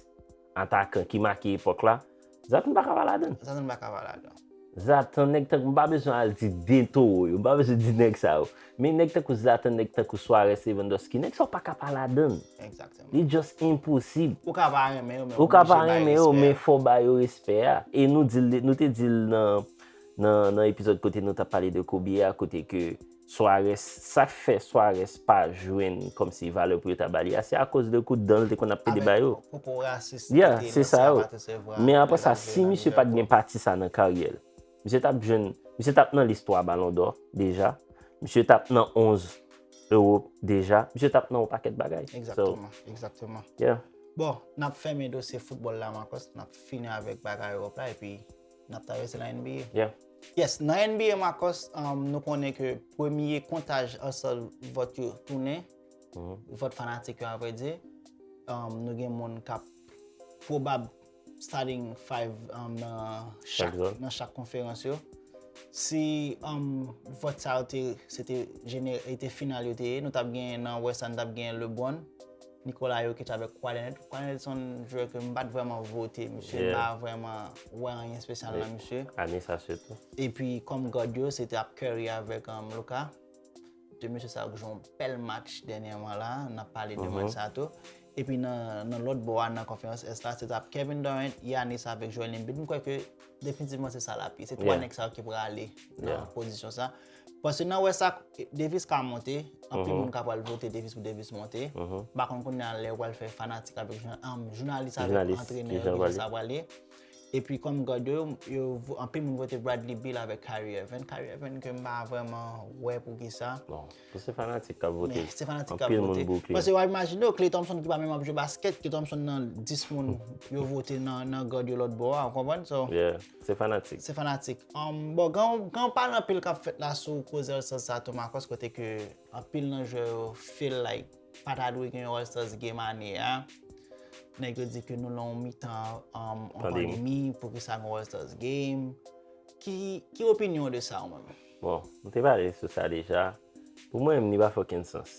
atakan ki make epòk la, Zlatan pa ka pa ladan l. Zlatan pa ka pa ladan l. Zlatan, nèg tankou, m pa bezwen al di de Toro yo, m pa bezwen di nèg sa yo. Men nèg tankou Zlatan, nèg tankou Suarez, Lewandowski, nèg sa yo pa ka pa ladan l. Egzakteman. Li just enposib. Ou ka pa renmen yo, men ou oblije ba yo respè a. Ou ka pa renmen yo, men fò w ba yo respè a. E nou di l, nou te di l nan nan, nan epizòd kote nou t ap pale de Kobe a, kote ke Suarez, sa k fè Suarez pa jwenn kòmsi valè pou yo ta ba li a, se akoz de kout dan l te konn ap pede ba yo. Yeah, se sa yo. Men apre sa, si misye pa t gen pati sa nan karyè l, misye t ap jwenn, misye t ap nan listwa Balon dò deja, misye t ap nan onz Ewòp deja, misye t ap nan yon pakèt bagay. Egzakteman, egzakteman. Yeah. Bon, n ap fèmen dosye foutbòl la, Marcos, n ap fini avèk bagay Ewòp la, epi N ap travèse nan N B A. Yeah. Yes, nan N B A, Marcos, um, nou konnen ke premye kontaj hustle vòt yo tounen, vòt fanatik yo, avrèdi. Um, nou gen moun k ap pwobab starting five um, nan chak, nan chak konferans yo. Si um, vòt sa yo te, se te, te final yo te ye, nou t ap gen nan West la, nou t ap gen LeBron, Nikola Jokic avèk Kawhi Leonard. Kawhi Leonard se yon jwè ke m pa t vrèman vote misye, m pa vrèman wè anyen espesyal nan misye. Ane sa sitou. Epi kòm guard yo, se t ap Curry avèk um, Luka. De mesye sa yo ki jwe yon bèl match dènyèman la, n ap pale de match sa tou. Epi nan, nan lòt bò a, nan konferans Est la, se t ap Kevin Durant, Giannis avèk Joel Embiid. M kwè ke definitivman se sa l ap ye. Se twa nèg sa yo ki prale nan pozisyon sa. Paske nan West la, Davis ka monte, anpil moun ka pral vote Davis pou Davis monte. M pa konn kounye a lè yo pral fè fanatik avèk jounalis avèk antrenè yo ki sa pral ye. Epi kòm guard yo, yo anpil moun vote Bradley Beal avèk Kyrie Irving. Kyrie Irving ke m pa vrèman wè poukisa. Bon, se fanatik k ap vote. Men se fanatik k ap vote. Paske w ap imajine w, Klay Thompson ki pa menm ap jwe basket, Klay Thompson nan dis moun yo vote nan, nan guard yo lòt bò a, ou konprann? So, yeah, se fanatik. Se fanatik. Um, bon, gen, gen yon pale anpil k ap fèt la sou koze All Stars sa tou, Marcos, kote ke anpil nan jwè yo feel like pa ta dwe gen yon All Stars Game ane a. Nèg yo di ke nou nan yon mitan um, yon pandemi, poukisa gen yon All Stars Game? Ki, ki opinyon w de sa ou menm? Bon, m te pale sou sa deja. Pou mwen, li pa fè okenn sans.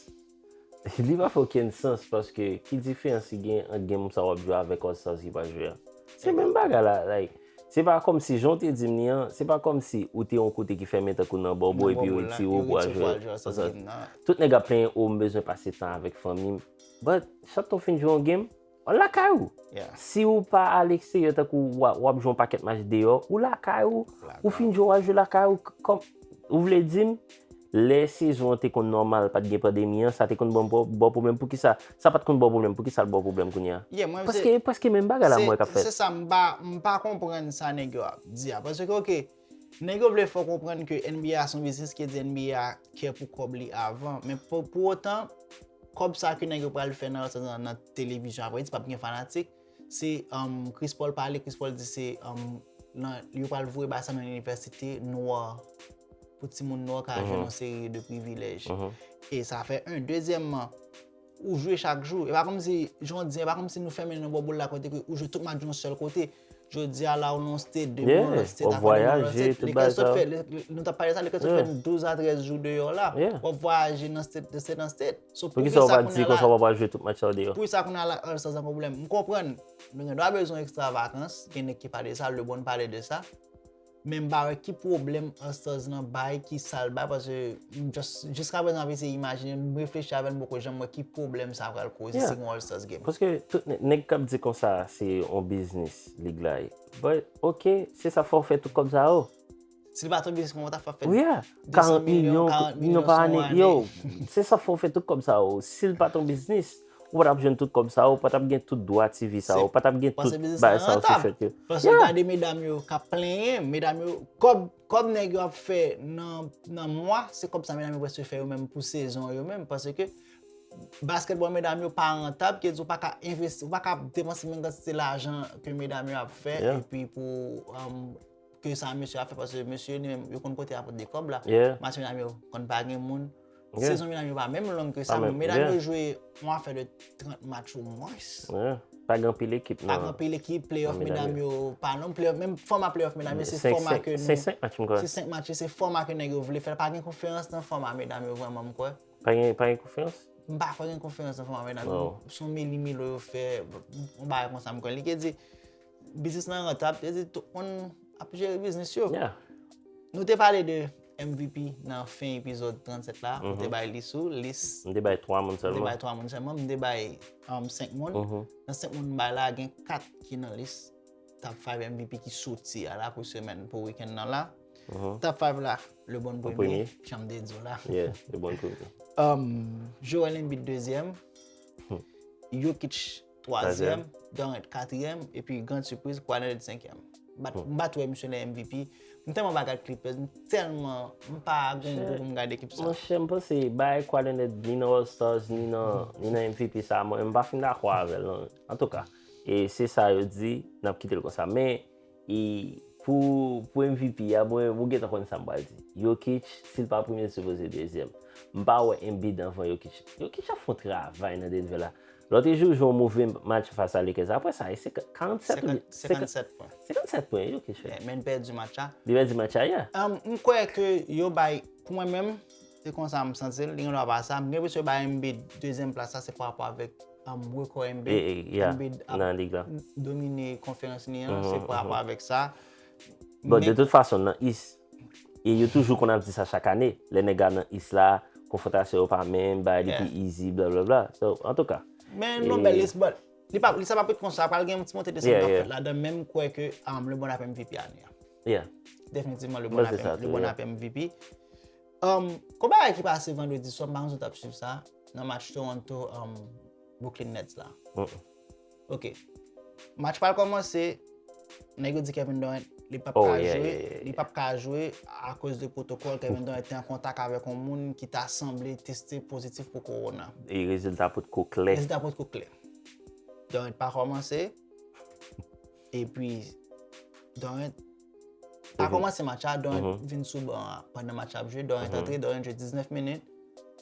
Li pa fè okenn sans paske ki diferans ki gen ant game sa w ap jwe avèk All Stars ki pa jwe a? Se menm bagay la, like, se pa kòmsi jan w te di m li an, se pa kòmsi ou te yon kote ki fèmen tankou nan bòbò epi yo retire w pou al jwe All Stars. Tout nèg ap plenyen, o, m bezwen pase tan avèk fanmi m. But, chak tan w fin jwe yon game, w lakay ou. Si w pa al eksteryè tankou w ap jwe yon pakèt match deyò, ou lakay ou. Ou fin jwe, w al jwe lakay ou. Ou vle di m, lè sezon an te konn nòmal, pa t gen pandemi an, sa te konn ban w pwoblèm? Poukisa sa pa t konn ban w pwoblèm? Poukisa l ba w pwoblèm kounye a? Paske, paske menm bagay la m wè k ap fèt. Se sa, m pa, m pa konprann sa nèg yo ap di a. Paske, oke, nèg yo vle fè w konprann ke N B A se yon biznis, ki di N B A kè pou kòb li avan. Men pou, pou otan, kòb sa ke nèg yo pral fè nan, nan, nan televizyon, apre di p ap gen fanatik, se um, Chris Paul pale, Chris Paul di se um, nan, yo pral voye bagay sa nan inivèsite nwa pou timoun nwa ka jwenn yon seri de privilèj. E sa fè yon. Dezyèmman, ou jwe chak jou. E pa kòmsi, jan w di, e pa kòmsi nou fèmen nan bòbòl la kote ke ou jwe tout match yon sèl kote. Jodi a la ou nan state, demen ou nan state, apre demen ou nan state. Lekèl sot fè, nou t ap pale sa, lekèl sot fè douz a trèz jou deyò la. W ap vwayaje nan state, de state an state. So, poukisa ou pa di konsa w ap al jwe tout match sa yo deyò? Poukisa kounye a la All Stars ankò pwoblèm? M konprann, nou gen dwa bezwen ekstra vakans, gen nèg ki pale de sa, LeBron pale de sa. Men m pa wè ki pwoblèm All Stars nan bay, ki sa l bay, paske m just, jiska prezan m ap eseye imajine, m reflechi avè l, m poko janm wè ki pwoblèm sa pral koze si gen All Stars Game. Paske tout nèg k ap di konsa se yon biznis lig la ye. But, oke, se sa fè w fè tout kòb sa yo. Si l pa t yon biznis, kòman w t ap fè fè de san milyon, karant milyon pa ane? Yo, se sa fè w fè tout kòb sa yo. Si l pa t yon biznis, ou pa t ap jwenn tout kòb sa yo, ou pa t ap gen tout dwa T V sa yo, ou pa t ap gen tout bagay sa yo sou chèt yo. Paske gade medam yo k ap plenyen, medam yo, kòb, kòb nèg yo ap fè nan, nan mwa, se kòb sa medam yo prèske fè yo menm pou sezon yo menm, paske basketball medam yo pa rantab, ki di ou pa ka envesti, ou pa ka depanse menm kantite lajan ke medam yo ap fè, epi pou um, ke sa mesye ap fè, paske mesye li menm, yo konn kote y ap pote kòb la. Match medam yo konn pa gen moun. Sezon medam yo pa menm long ke sa, men medam yo jwe yon afè de trant match omwens. Pa gen anpil ekip, non. Pa gen anpil ekip, playoff medam yo pa long, playoff, menm fòma playoff medam yo, se fòma ke nou, se senk match, se fòma ke nèg yo vle fè, pa gen konferans nan fòma medam yo vrèman, m kwè. Pa gen, pa gen konferans? M pa kwè gen konferans nan fòma medam yo. Se yon meli melo yo fè, yon bagay konsa, m kwè. Li ke di, biznis lan rantab, te di tout moun ap jere biznis yo. Nou te pale de M V P nan fen epizòd trannsèt la. Ou te bay lis ou, lis. M te bay twa moun sèlman. M te bay twa moun sèlman. M te bay um, senk moun. Nan senk moun m bay la, gen kat ki nan lis top five M V P ki soti a la pou semèn, pou wikenn nan la. Top five la, LeBron premye, jan m te di w la. Yeah, LeBron premye. Um, Joel Embiid dezyèm. Jokic twazyèm, Durant katriyèm, epi grand sipriz, Kawhi Leonard senkyèm. M pa t wè misye nan M V P. M tèlman pa gad Clippers, m tèlman, m pa gen gou pou m gade ekip sa. Monchè, m panse bagay Kawhi Leonard ni nan All Stars, ni nan, ni nan M V P sa, mwen, m pa fin dakò avè l, non. Antouka, e se sa yo di, n ap kite l konsa. Men, E pou, pou M V P a, mwen, ou gentan konn sa m pral di. Jokic, si l pa premye, l sipoze dezyèm. M pa wè Embiid anvan Jokic. Jokic ap fè yon travay nan Denver la. Lòt jou, jwe yon move match fas a Lakers. Apre sa, e se karannsèt oubyen senkannsèt pwen. Senkannsèt pwen Jokic fè. Men pèdi match la. Li pèdi match la, yeah. M kwè ke yo bay, pou mwen menm, se konsa m santi l, li gen dwa pa sa. M gen enpresyon yo bay Embiid dezyèm plas la, se pa rapò avèk um, rekò Embiid, Embiid ap domine konferans li an, se pa rapò avèk sa. Bon, de tout fason, nan East, e yo toujou konn ap di sa chak ane, lè nèg a nan East la, konfwontasyon yo pa menm, bagay li pi easy, blablabla. So, antouka. Men non, bèl East, but li pa, li sa pa pou t konsa, pral gen yon ti monte desann k ap fèt ladan, men m kwè ke um, LeBron ap M V P ane a. Definitivman, LeBron ap, LeBron ap M V P. Um, gon bagay ki pase vandredi swa, m pa konn si w t ap swiv sa, nan match Toronto, um, Brooklyn Nets la. Ok. Match pral kòmanse, nèg yo di Kevin Durant, li p ap ka jwe, li p ap ka jwe akoz de pwotokòl. Kevin Durant te an kontak avèk yon moun ki ta sanble teste pozitif pou kowona. E rezilta potko klè. Rezilta potko klè. Durant pa kòmanse. Epi, Durant pa kòmanse match la, Durant vin sou ban an pandan match la ap jwe, Durant antre, Durant jwe diznèf minit,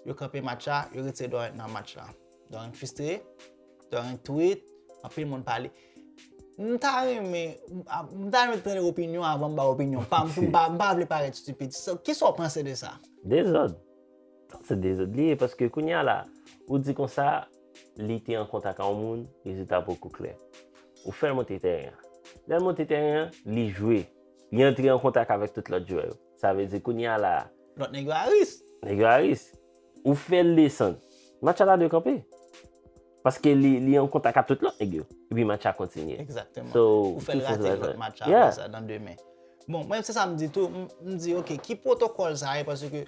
yo kanpe match la, yo retire Durant nan match la. Durant fristre, Durant tweet, anpil moun pale. M ta renmen, m ta renmen tande opinyon avan m ba opinyon pa m, pou m pa, m pa vle parèt stupid. So, kisa w panse de sa? Dezòd. Sa se dezòd li ye, paske kounye a la, ou di konsa, li te an kontak a yon moun, rezilta poko klè. Ou fè l monte tèren an. Lè l monte tèren an, li jwe. Li antre an kontak avèk tout lòt jwè yo. Sa vle di kounye a la. Lòt nèg yo a risk. Nèg yo a risk. Ou fè l desann. Match la ta dwe kanpe. Paske li, li an kontak ak tout lòt nèg yo. Epi match la kontinye. Egzakteman. So, ou fè l rate lòt match la apre sa nan demen. Bon, mwen se sa m di tou, m di, ok, ki pwotokòl sa ye, paske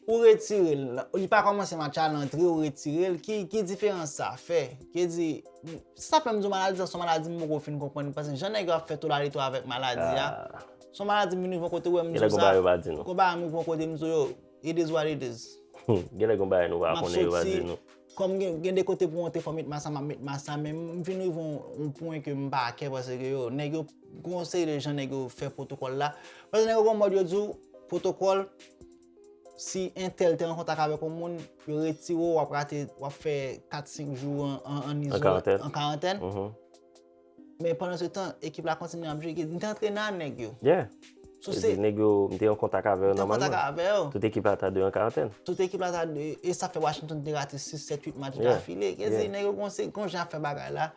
ou retire l, li pa kòmanse match la, l antre, ou retire l, ki, ki diferans sa fè? Ki di, sa fè m di w maladi sa, se yon maladi m poko fin konprann, paske jan nèg yo ap fè tolalito avèk maladi a, se yon maladi m vin rive yon kote wè m di w sa, gon bagay m rive yon kote m di w yo, it is what it is. Gen lè gon bagay nou pa konnen yo pa di nou. Kòm gen, gen de kote pou monte fò m met mas la, m ap met mas la, men m vin rive yon, yon pwen ke m pa kè paske yo, nèg yo, gon seri de jan nèg yo fè pwotokòl la. Paske nèg yo gon mòd yo di w, pwotokòl, si entèl te an kontak avèk yon moun, yo retire w, w ap rate, w ap fè kat senk jou an, an, an izolan, an karantèn. Men pandan se tan, ekip la kontinye ap jwe, m te antrene a nèg yo. Yeah. Sou se nèg yo, m te an kontak avè yo nòmalman. M te an kontak avè yo. Tout ekip la ta dwe an karantèn. Tout ekip la ta dwe, e sa fè Washington te rate sis, sèt, uit match dafile. Kezi nèg yo gon se, gon jan ap fè bagay la,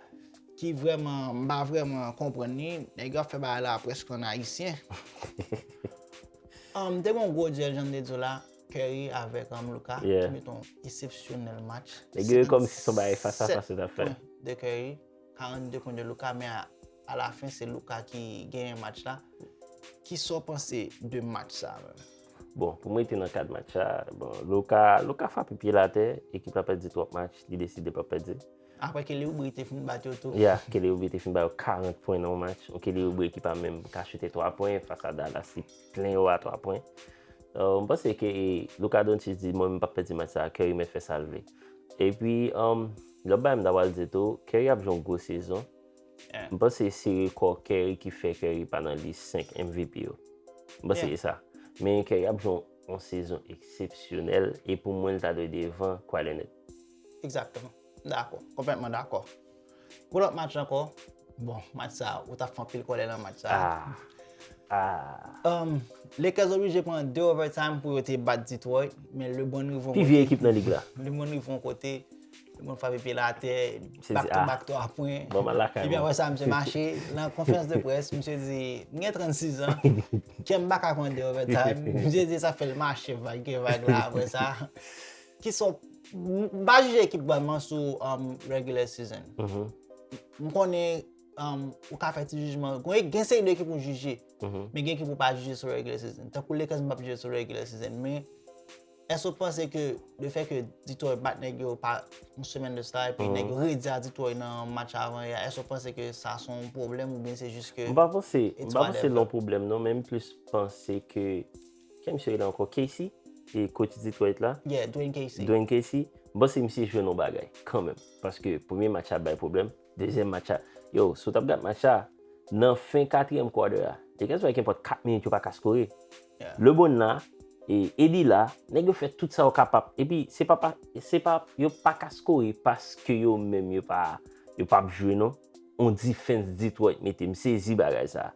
ki vrèman, m pa vrèman konprann li. Nèg yo ap fè bagay la prèske an ayisyen. M te gon gwo dyèl, jan m te di w la, Curry avèk Luka, ki mete yon eksepsyonèl match. Nèg yo kòmsi se yon bagay fas a fas yo t ap fè. Senkannsenk pwen de Curry, karannde pwen de Luka, men a, alafen se Luka ki genyen match la. Kisa w panse de match sa menm? Bon, pou mwen te nan kad match la, bon, Luka, Luka frape pye l atè, ekip la pèdi twòp match, li deside pa pèdi. Apre Kelly Oubre te fin bat yo tou. Yeah, Kelly Oubre te fin ba yo karant pwen nan yon match. Yon Kelly Oubre ki pa menm ka choute twa pwen, fas a Dallas li plen yo a twa pwen. Uh, m panse ke Luka Doncic di mwen menm m p ap pèdi match sa, Curry mèt fè sa l vle. Epi, um, lòt bagay m ta pral di tou, Curry ap jwe yon gwo sezon. M panse se rekò Curry ki fè Curry pa nan lis senk M V P yo. M panse se sa. Men Curry ap jwe yon sezon eksepsyonèl e pou mwen li ta dwe devan Kawhi Leonard. Egzakteman. M dakò. Konplètman dakò. Pou lòt match ankò, bon, match sa, ou t ap fè anpil kòlè nan match sa. Ah. Ah. Um, Lakers oblije pran de overtime pou yo te bat Detroit, men LeBron rive yon kote. Pi vye ekip nan lig la. LeBron rive yon kote, LeBron frape pye l atè, back to back twa pwen. Epi apre sa, misye mache, nan konferans de près, misye di, m gen trannsis an, kè m pa ka pran de overtime. Misye di sa fè l mache vag, ke vag la apre sa. Ki son, m pa jije ekip vrèman sou um, regular season. M konnen um, ou ka fè ti jijman. Gen, gen seri de ekip ou jije, men gen ekip ou pa jije sou regular season. Tankou Lakers, m p ap jije sou regular season. Men èske ou panse ke lefè ke Detroit bat nèg yo pa yon semèn de sa, epi nèg yo redi a Detroit nan match avan yè a, èske ou panse ke sa se yon pwoblèm oubyen se jis ke... M pa panse, m pa panse l yon pwoblèm non, men m plis panse ke, kè misye rele ankò, Casey, e coach Detroit la. Yeah, Dwane Casey. Dwane Casey, m panse misye jwenn yon bagay kanmenm. Paske premye match la bay pwoblèm, dezyèm match la, yo, si w t ap gad match la, nan fen katriyèm quarter a, Lakers wè gen pòt kat minit yo pa ka skore. LeBron la, e AD la, nèg yo fè tout sa yo kapab. Epi se pa, pa, se pa, yo pa ka skore paske yo menm yo pa, yo p ap jwe non. On defense Detroit mete, m sezi bagay sa.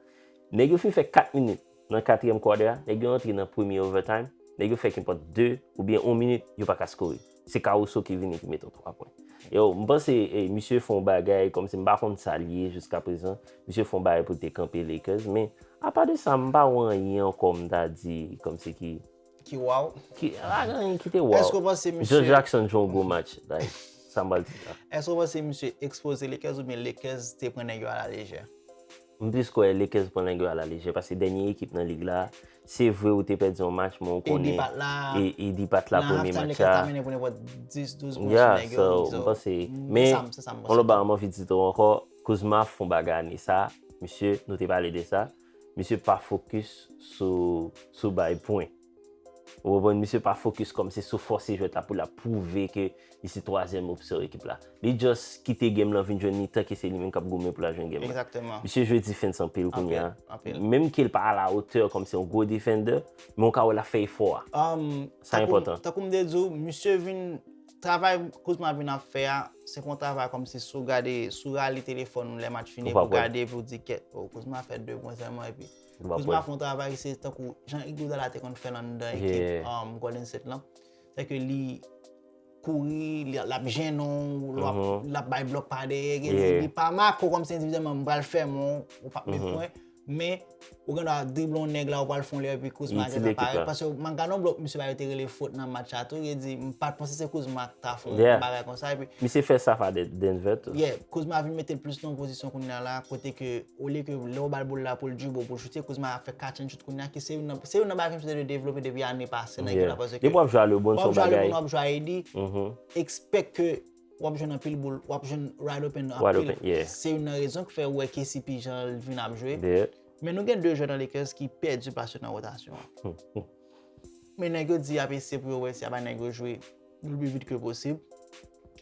Nèg yo fin fè kat minit nan katriyèm quarter a, nèg yo antre nan premye overtime, nèg yo fè kenpòt de oubyen on minit, yo pa ka skore. Se Caruso ki vini ki mete yon twa pwen. Yo, m panse, eh, misye fè yon bagay kòmsi m pa konn sa l ye jiskaprezan. Misye fè yon bagay pou l te kanpe Lakers, men apa de sa, m pa wè anyen ankò m ta di kòmsi ki... Ki waw. Ki, pa gen anyen ki te waw. Èske w panse misye... George Jackson jwe yon gwo match, like, sa m pral di la. Èske w panse misye ekspoze Lakers oubyen Lakers te pran nèg yo alalejè? M plis kwè Lakers pran nèg yo alalejè, paske dènye ekip nan lig la, se vre ou te pèdi yon match, men ou konnen AD pa t la premye match la. Nan halftime, Lakers ta mennen pou nenpòt dis, douz pwen sou nèg yo. Yeah, so, m panse, men, on lòt bagay m anvi di tou ankò, Kuzma fè yon bagay ane sa, misye, nou te pale de sa, misye pa fokis sou, sou bay pwen. Ou konprann, misye pa fokis kòmsi sou fòse jwèt la pou l ap pwouve ke li se twazyèm opsyon ekip la. Li just kite game lan vin jwenn li tanke se li menm k ap goumen pou l al jwenn game lan. Egzakteman. Misye jwe defense anpil kounye a. Anpil, anpil. Menm ke l pa a la hauteur kòmsi yon gwo defender, men ou ka wè l ap fè efò a. Um, sa enpòtan. Tankou m te di w, misye vin travay Kuzma vin ap fè a, se pa yon travay kòmsi si w gade, si w rale telefòn ou lè match fini, epi w gade, epi w di, kèt, oh, Kuzma fè de pwen sèlman, epi Kuzma fè yon travay, se tankou jan Iguodala te konn fè l anndan ekip um, Golden State lan. Se ke li kouri, li, l ap jennen w, l ap, l ap bay blòk pa dèyè, gen di, li pa make w kòmsi endividyèlman, m pral fèmen w, ou p ap met pwen. Men, ou gen dwa drible yon nèg la, ou pral fè yon lè, epi Kuzma gentan parèt. Paske m gade yon blòk misye bay yo te rele fot nan match la tou, li di, m pa t panse se Kuzma k ta fè yon bagay konsa, epi misye fè sa fa Denver tou. Yeah, Kuzma vin mete l plis nan yon pozisyon kounye a la, kote ke, olye ke lè w ba l bòl la pou l drible, pou l choute, Kuzma ap fè catch and shoot kounye a, ki se youn nan, se youn nan bagay ke misye te dwe devlope depi ane pase nan ekip la, paske depi w ap jwe a LeBron, se yon bagay, w ap jwe a A D, expect ke w ap jwenn anpil boul, w ap jwenn wide open anpil. Se youn nan rezon ki fè ou wè K C P jan l vin ap jwe. Men nou gen de jwè nan Lakers ki pèdi plas yo nan wotasyon an. Men nèg yo di y ap eseye pou yo wè si y a bay nèg yo jwe le pli vit ke posib.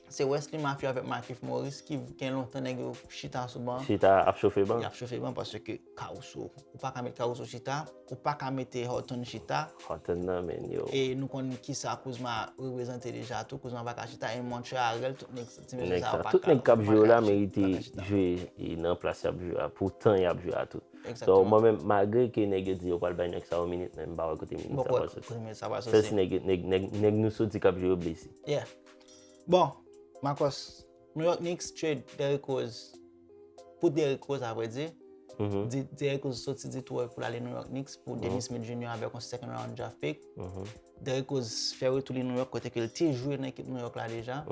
Se Wesley Matthews avèk Markieff Morris ki gen lontan nèg yo chita sou ban. Chita ap chofe ban. Y ap chofe ban paske Caruso, ou pa ka met Caruso chita, ou pa ka mete Horton chita. Horton nan, men yo. E nou konn kisa Kuzma reprezante deja tou. Kuzma pa ka chita, e Montrezl Harrell, tout nèg, ti mesye sa yo pa ka, tout nèg k ap jwe yo la merite jwe nan plas y ap jwe a, pou tan y ap jwe a tou. So, mwen menm, malgre ke nèg yo di yo pral bay nèg sa yo minit, men m pa wè kote minit sa pral soti. Sèl si nèg, nèg, nèg, nèg nou soti k ap jwe yo blese. Yeah. Bon, Marcos, New York Knicks trade Derrick Rose pou Derrick Rose, avrèdi. Di, Derrick Rose soti Detroit pou l ale New York Knicks pou Dennis Smith Junior avèk yon second round draft pick. Derrick Rose fè retou li New York kote ke l te jwe nan ekip New York la deja.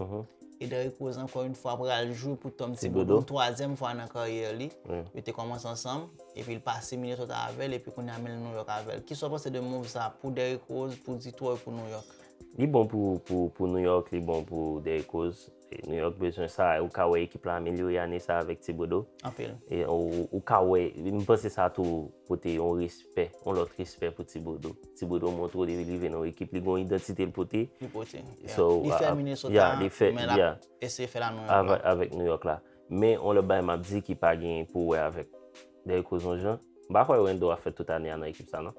E Derrick Rose, ankò yon fwa, pral jwe pou Tom Thibodeau, yon twazyèm fwa nan karyè li. Yo te kòmanse ansanm, epi l pase Minnesota avè l, epi kounye a men l New York avè l. Kisa w panse de move sa pou Derrick Rose, pou Detroit, pou New York? Li bon pou, pou, pou New York, li bon pou Derrick Rose. E New York bezwen sa, ou ka wè ekip la amelyore ane sa avèk Thibodeau. Anpil. E ou, ou ka wè, m panse sa tou pote yon respè, yon lòt respè pou Thibodeau. Thibodeau montre w depi li rive nan yon ekip, li gen yon idantite l pote. Li pote. So, li fè Minnesota, men l ap eseye fè l a New York la. Avèk New York la. Men yon lòt bagay m ap di ki pa gen pou wè avèk Derrick Rose yon jan. M pa kwè Rondo ap fè tout ane a nan ekip sa non.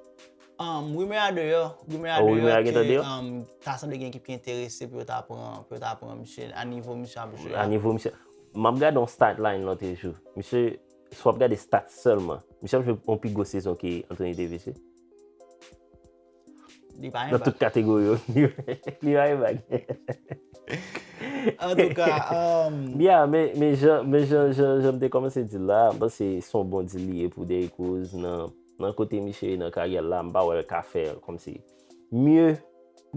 Um, rimè a deyò, rimè a deyò ke, um, ta sanble gen ekip ki enterese pou yo ta pran, pou yo ta pran misye a nivo misye ap jwe a. A nivo misye. M ap gade yon stat line lòt jou. Misye, si w ap gade stat sèlman, misye ap jwe yon pi gwo sezon ke Anthony Davis, wi. Li pa yon bag. Nan tout kategori yo. Li pa yon bag. Antouka, um, yeah, men, men jan, men jan, jan, jan m te kòmanse di l la, m panse se yon bon deal li ye pou Derrick Rose nan, nan kote misye ye nan karyè l la, m pa wè l ka fè kòmsi mye.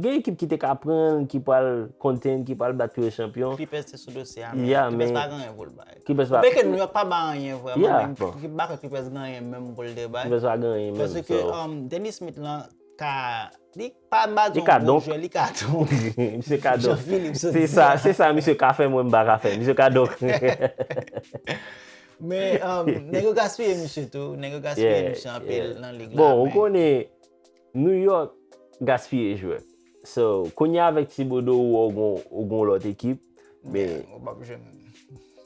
Gen ekip ki te ka pran l, ki pral contend, ki pral bat pou yo chanpyon. Clippers te sou dosye a, men Clippers pa gen anyen pou l bay. Clippers pa. Beke New York pa bay anyen vrèman, men m pa kwè Clippers gen anyen menm pou l te bay. Clippers pa gen anyen menm. Paske, um, Dennis Smith lan ka, li pa, m pa di yon gwo jwè, li ka donk. Misye ka donk. Se sa, se sa misye ka fè, mwen m pa ka fè. Misye ka donk. Men, um, nèg yo gaspiye misye tou, nèg yo gaspiye misye anpil nan lig la. Bon, ou konnen New York gaspiye jwè. So, kounye a avèk Thibodeau, ou wè ou gon, ou gon lòt ekip. Men, ou p ap jwenn.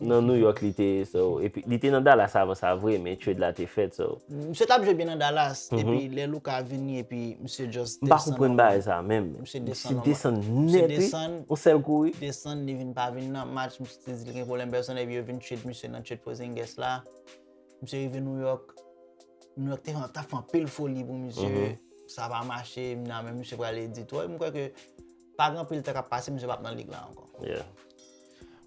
Nan New York li te ye, so, epi li te nan Dallas avan sa vre, men trade la te fèt, so. Misye t ap jwe byen nan Dallas, epi lè Luka vini, epi misye just desann. M pa konprann bagay sa menm. Misye desann nèt, wi. Yon sèl kou, wi. Desann, li vin pa vin nan match, misye te di li gen pwoblèm pèsonèl, epi yo vin trade misye nan trade Porzingis la. Misye rive New York. New York te fè, t ap fè anpil foli pou misye. Sa pa mache, nan men misye prale Detroit. M kwè ke pa gen anpil tan k ap pase, misye p ap nan lig la ankò. Yeah.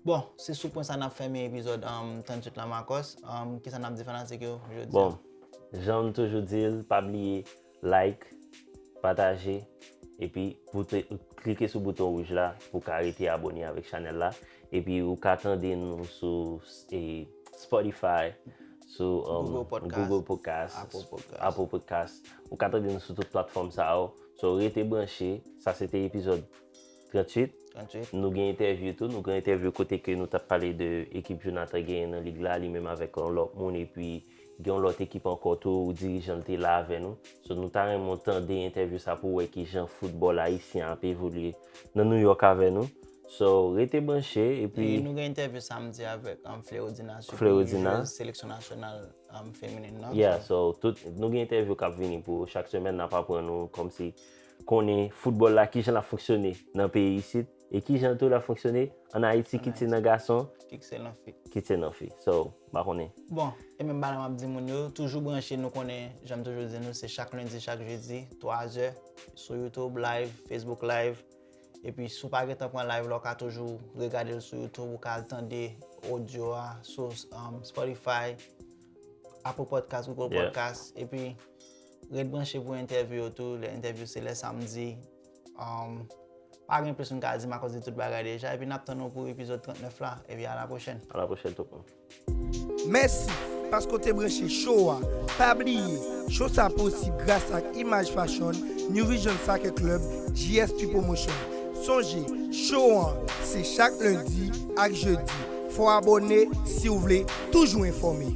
Bon, se sou pwen sa n ap fèmen epizòd, um, tranntuit la, Marcos. Um, kisa n ap di fanatik yo jodi a? Bon, jan m toujou di l, pa bliye like, pataje, epi pou te, klike sou bouton wouj la pou ka rete abòne avèk chanèl la. Epi ou ka tande nou sou, e, Spotify, sou, um, Google Podcast, Apple Podcast. Ou ka tande nou sou tout platfòm sa yo. So, rete branche. Sa se te epizòd tranntuit. Nou gen entèvyou tou. Nou gen entèvyou kote ke nou t ap pale de ekip Jonathan genyen nan lig la, li menm avèk yon lòt moun, epi gen yon lòt ekip ankò tou, dirijan l te la avè nou. So, nou ta renmen w tande entèvyou sa pou w wè kijan foutbòl ayisyen ap evolye nan New York avè nou. So, rete branche, epi nou gen entèvyou samdi avèk, um, Fleodina, Fleodina, jwèz seleksyon nasyonal, um, feminin nan. Yeah, so, tout, nou gen entèvyou k ap vini pou chak semèn, n ap aprann nou kòmsi konnen foutbòl la, kijan l ap fonksyone nan peyi isit, e kijan tou l ap fonksyone ann Ayiti, kit se nan gason, Kit se nan fi. kit se nan fi. So, m pa konnen. Bon, e menm bagay m ap di moun yo, toujou branche, nou konnen, jan m toujou di nou, se chak lendi, chak jedi, twa zè, sou YouTube live, Facebook live. Epi si w pa gentan pran live la, w ka toujou regade l sou YouTube, ou ka al tande odyo a sou um, Spotify, Apple Podcast, Google Yeah. Podcast. Epi ret branche pou entèvyou yo tou. Lè entèvyou se lè samdi. Um, pa gen plis m ka di m akoz di tout bagay deja. Epi n ap tann nou pou epizòd trannèf la. Epi a la pwochèn. A la pwochèn, tout moun. Mèsi paske w te branche show a. Pa bliye, show sa posib gras ak Image Fashion, New Vision Soccer Club, G S P Promotion. Sonje, show an se chak lendi ak jedi. Fò w abòne si w vle toujou enfòme.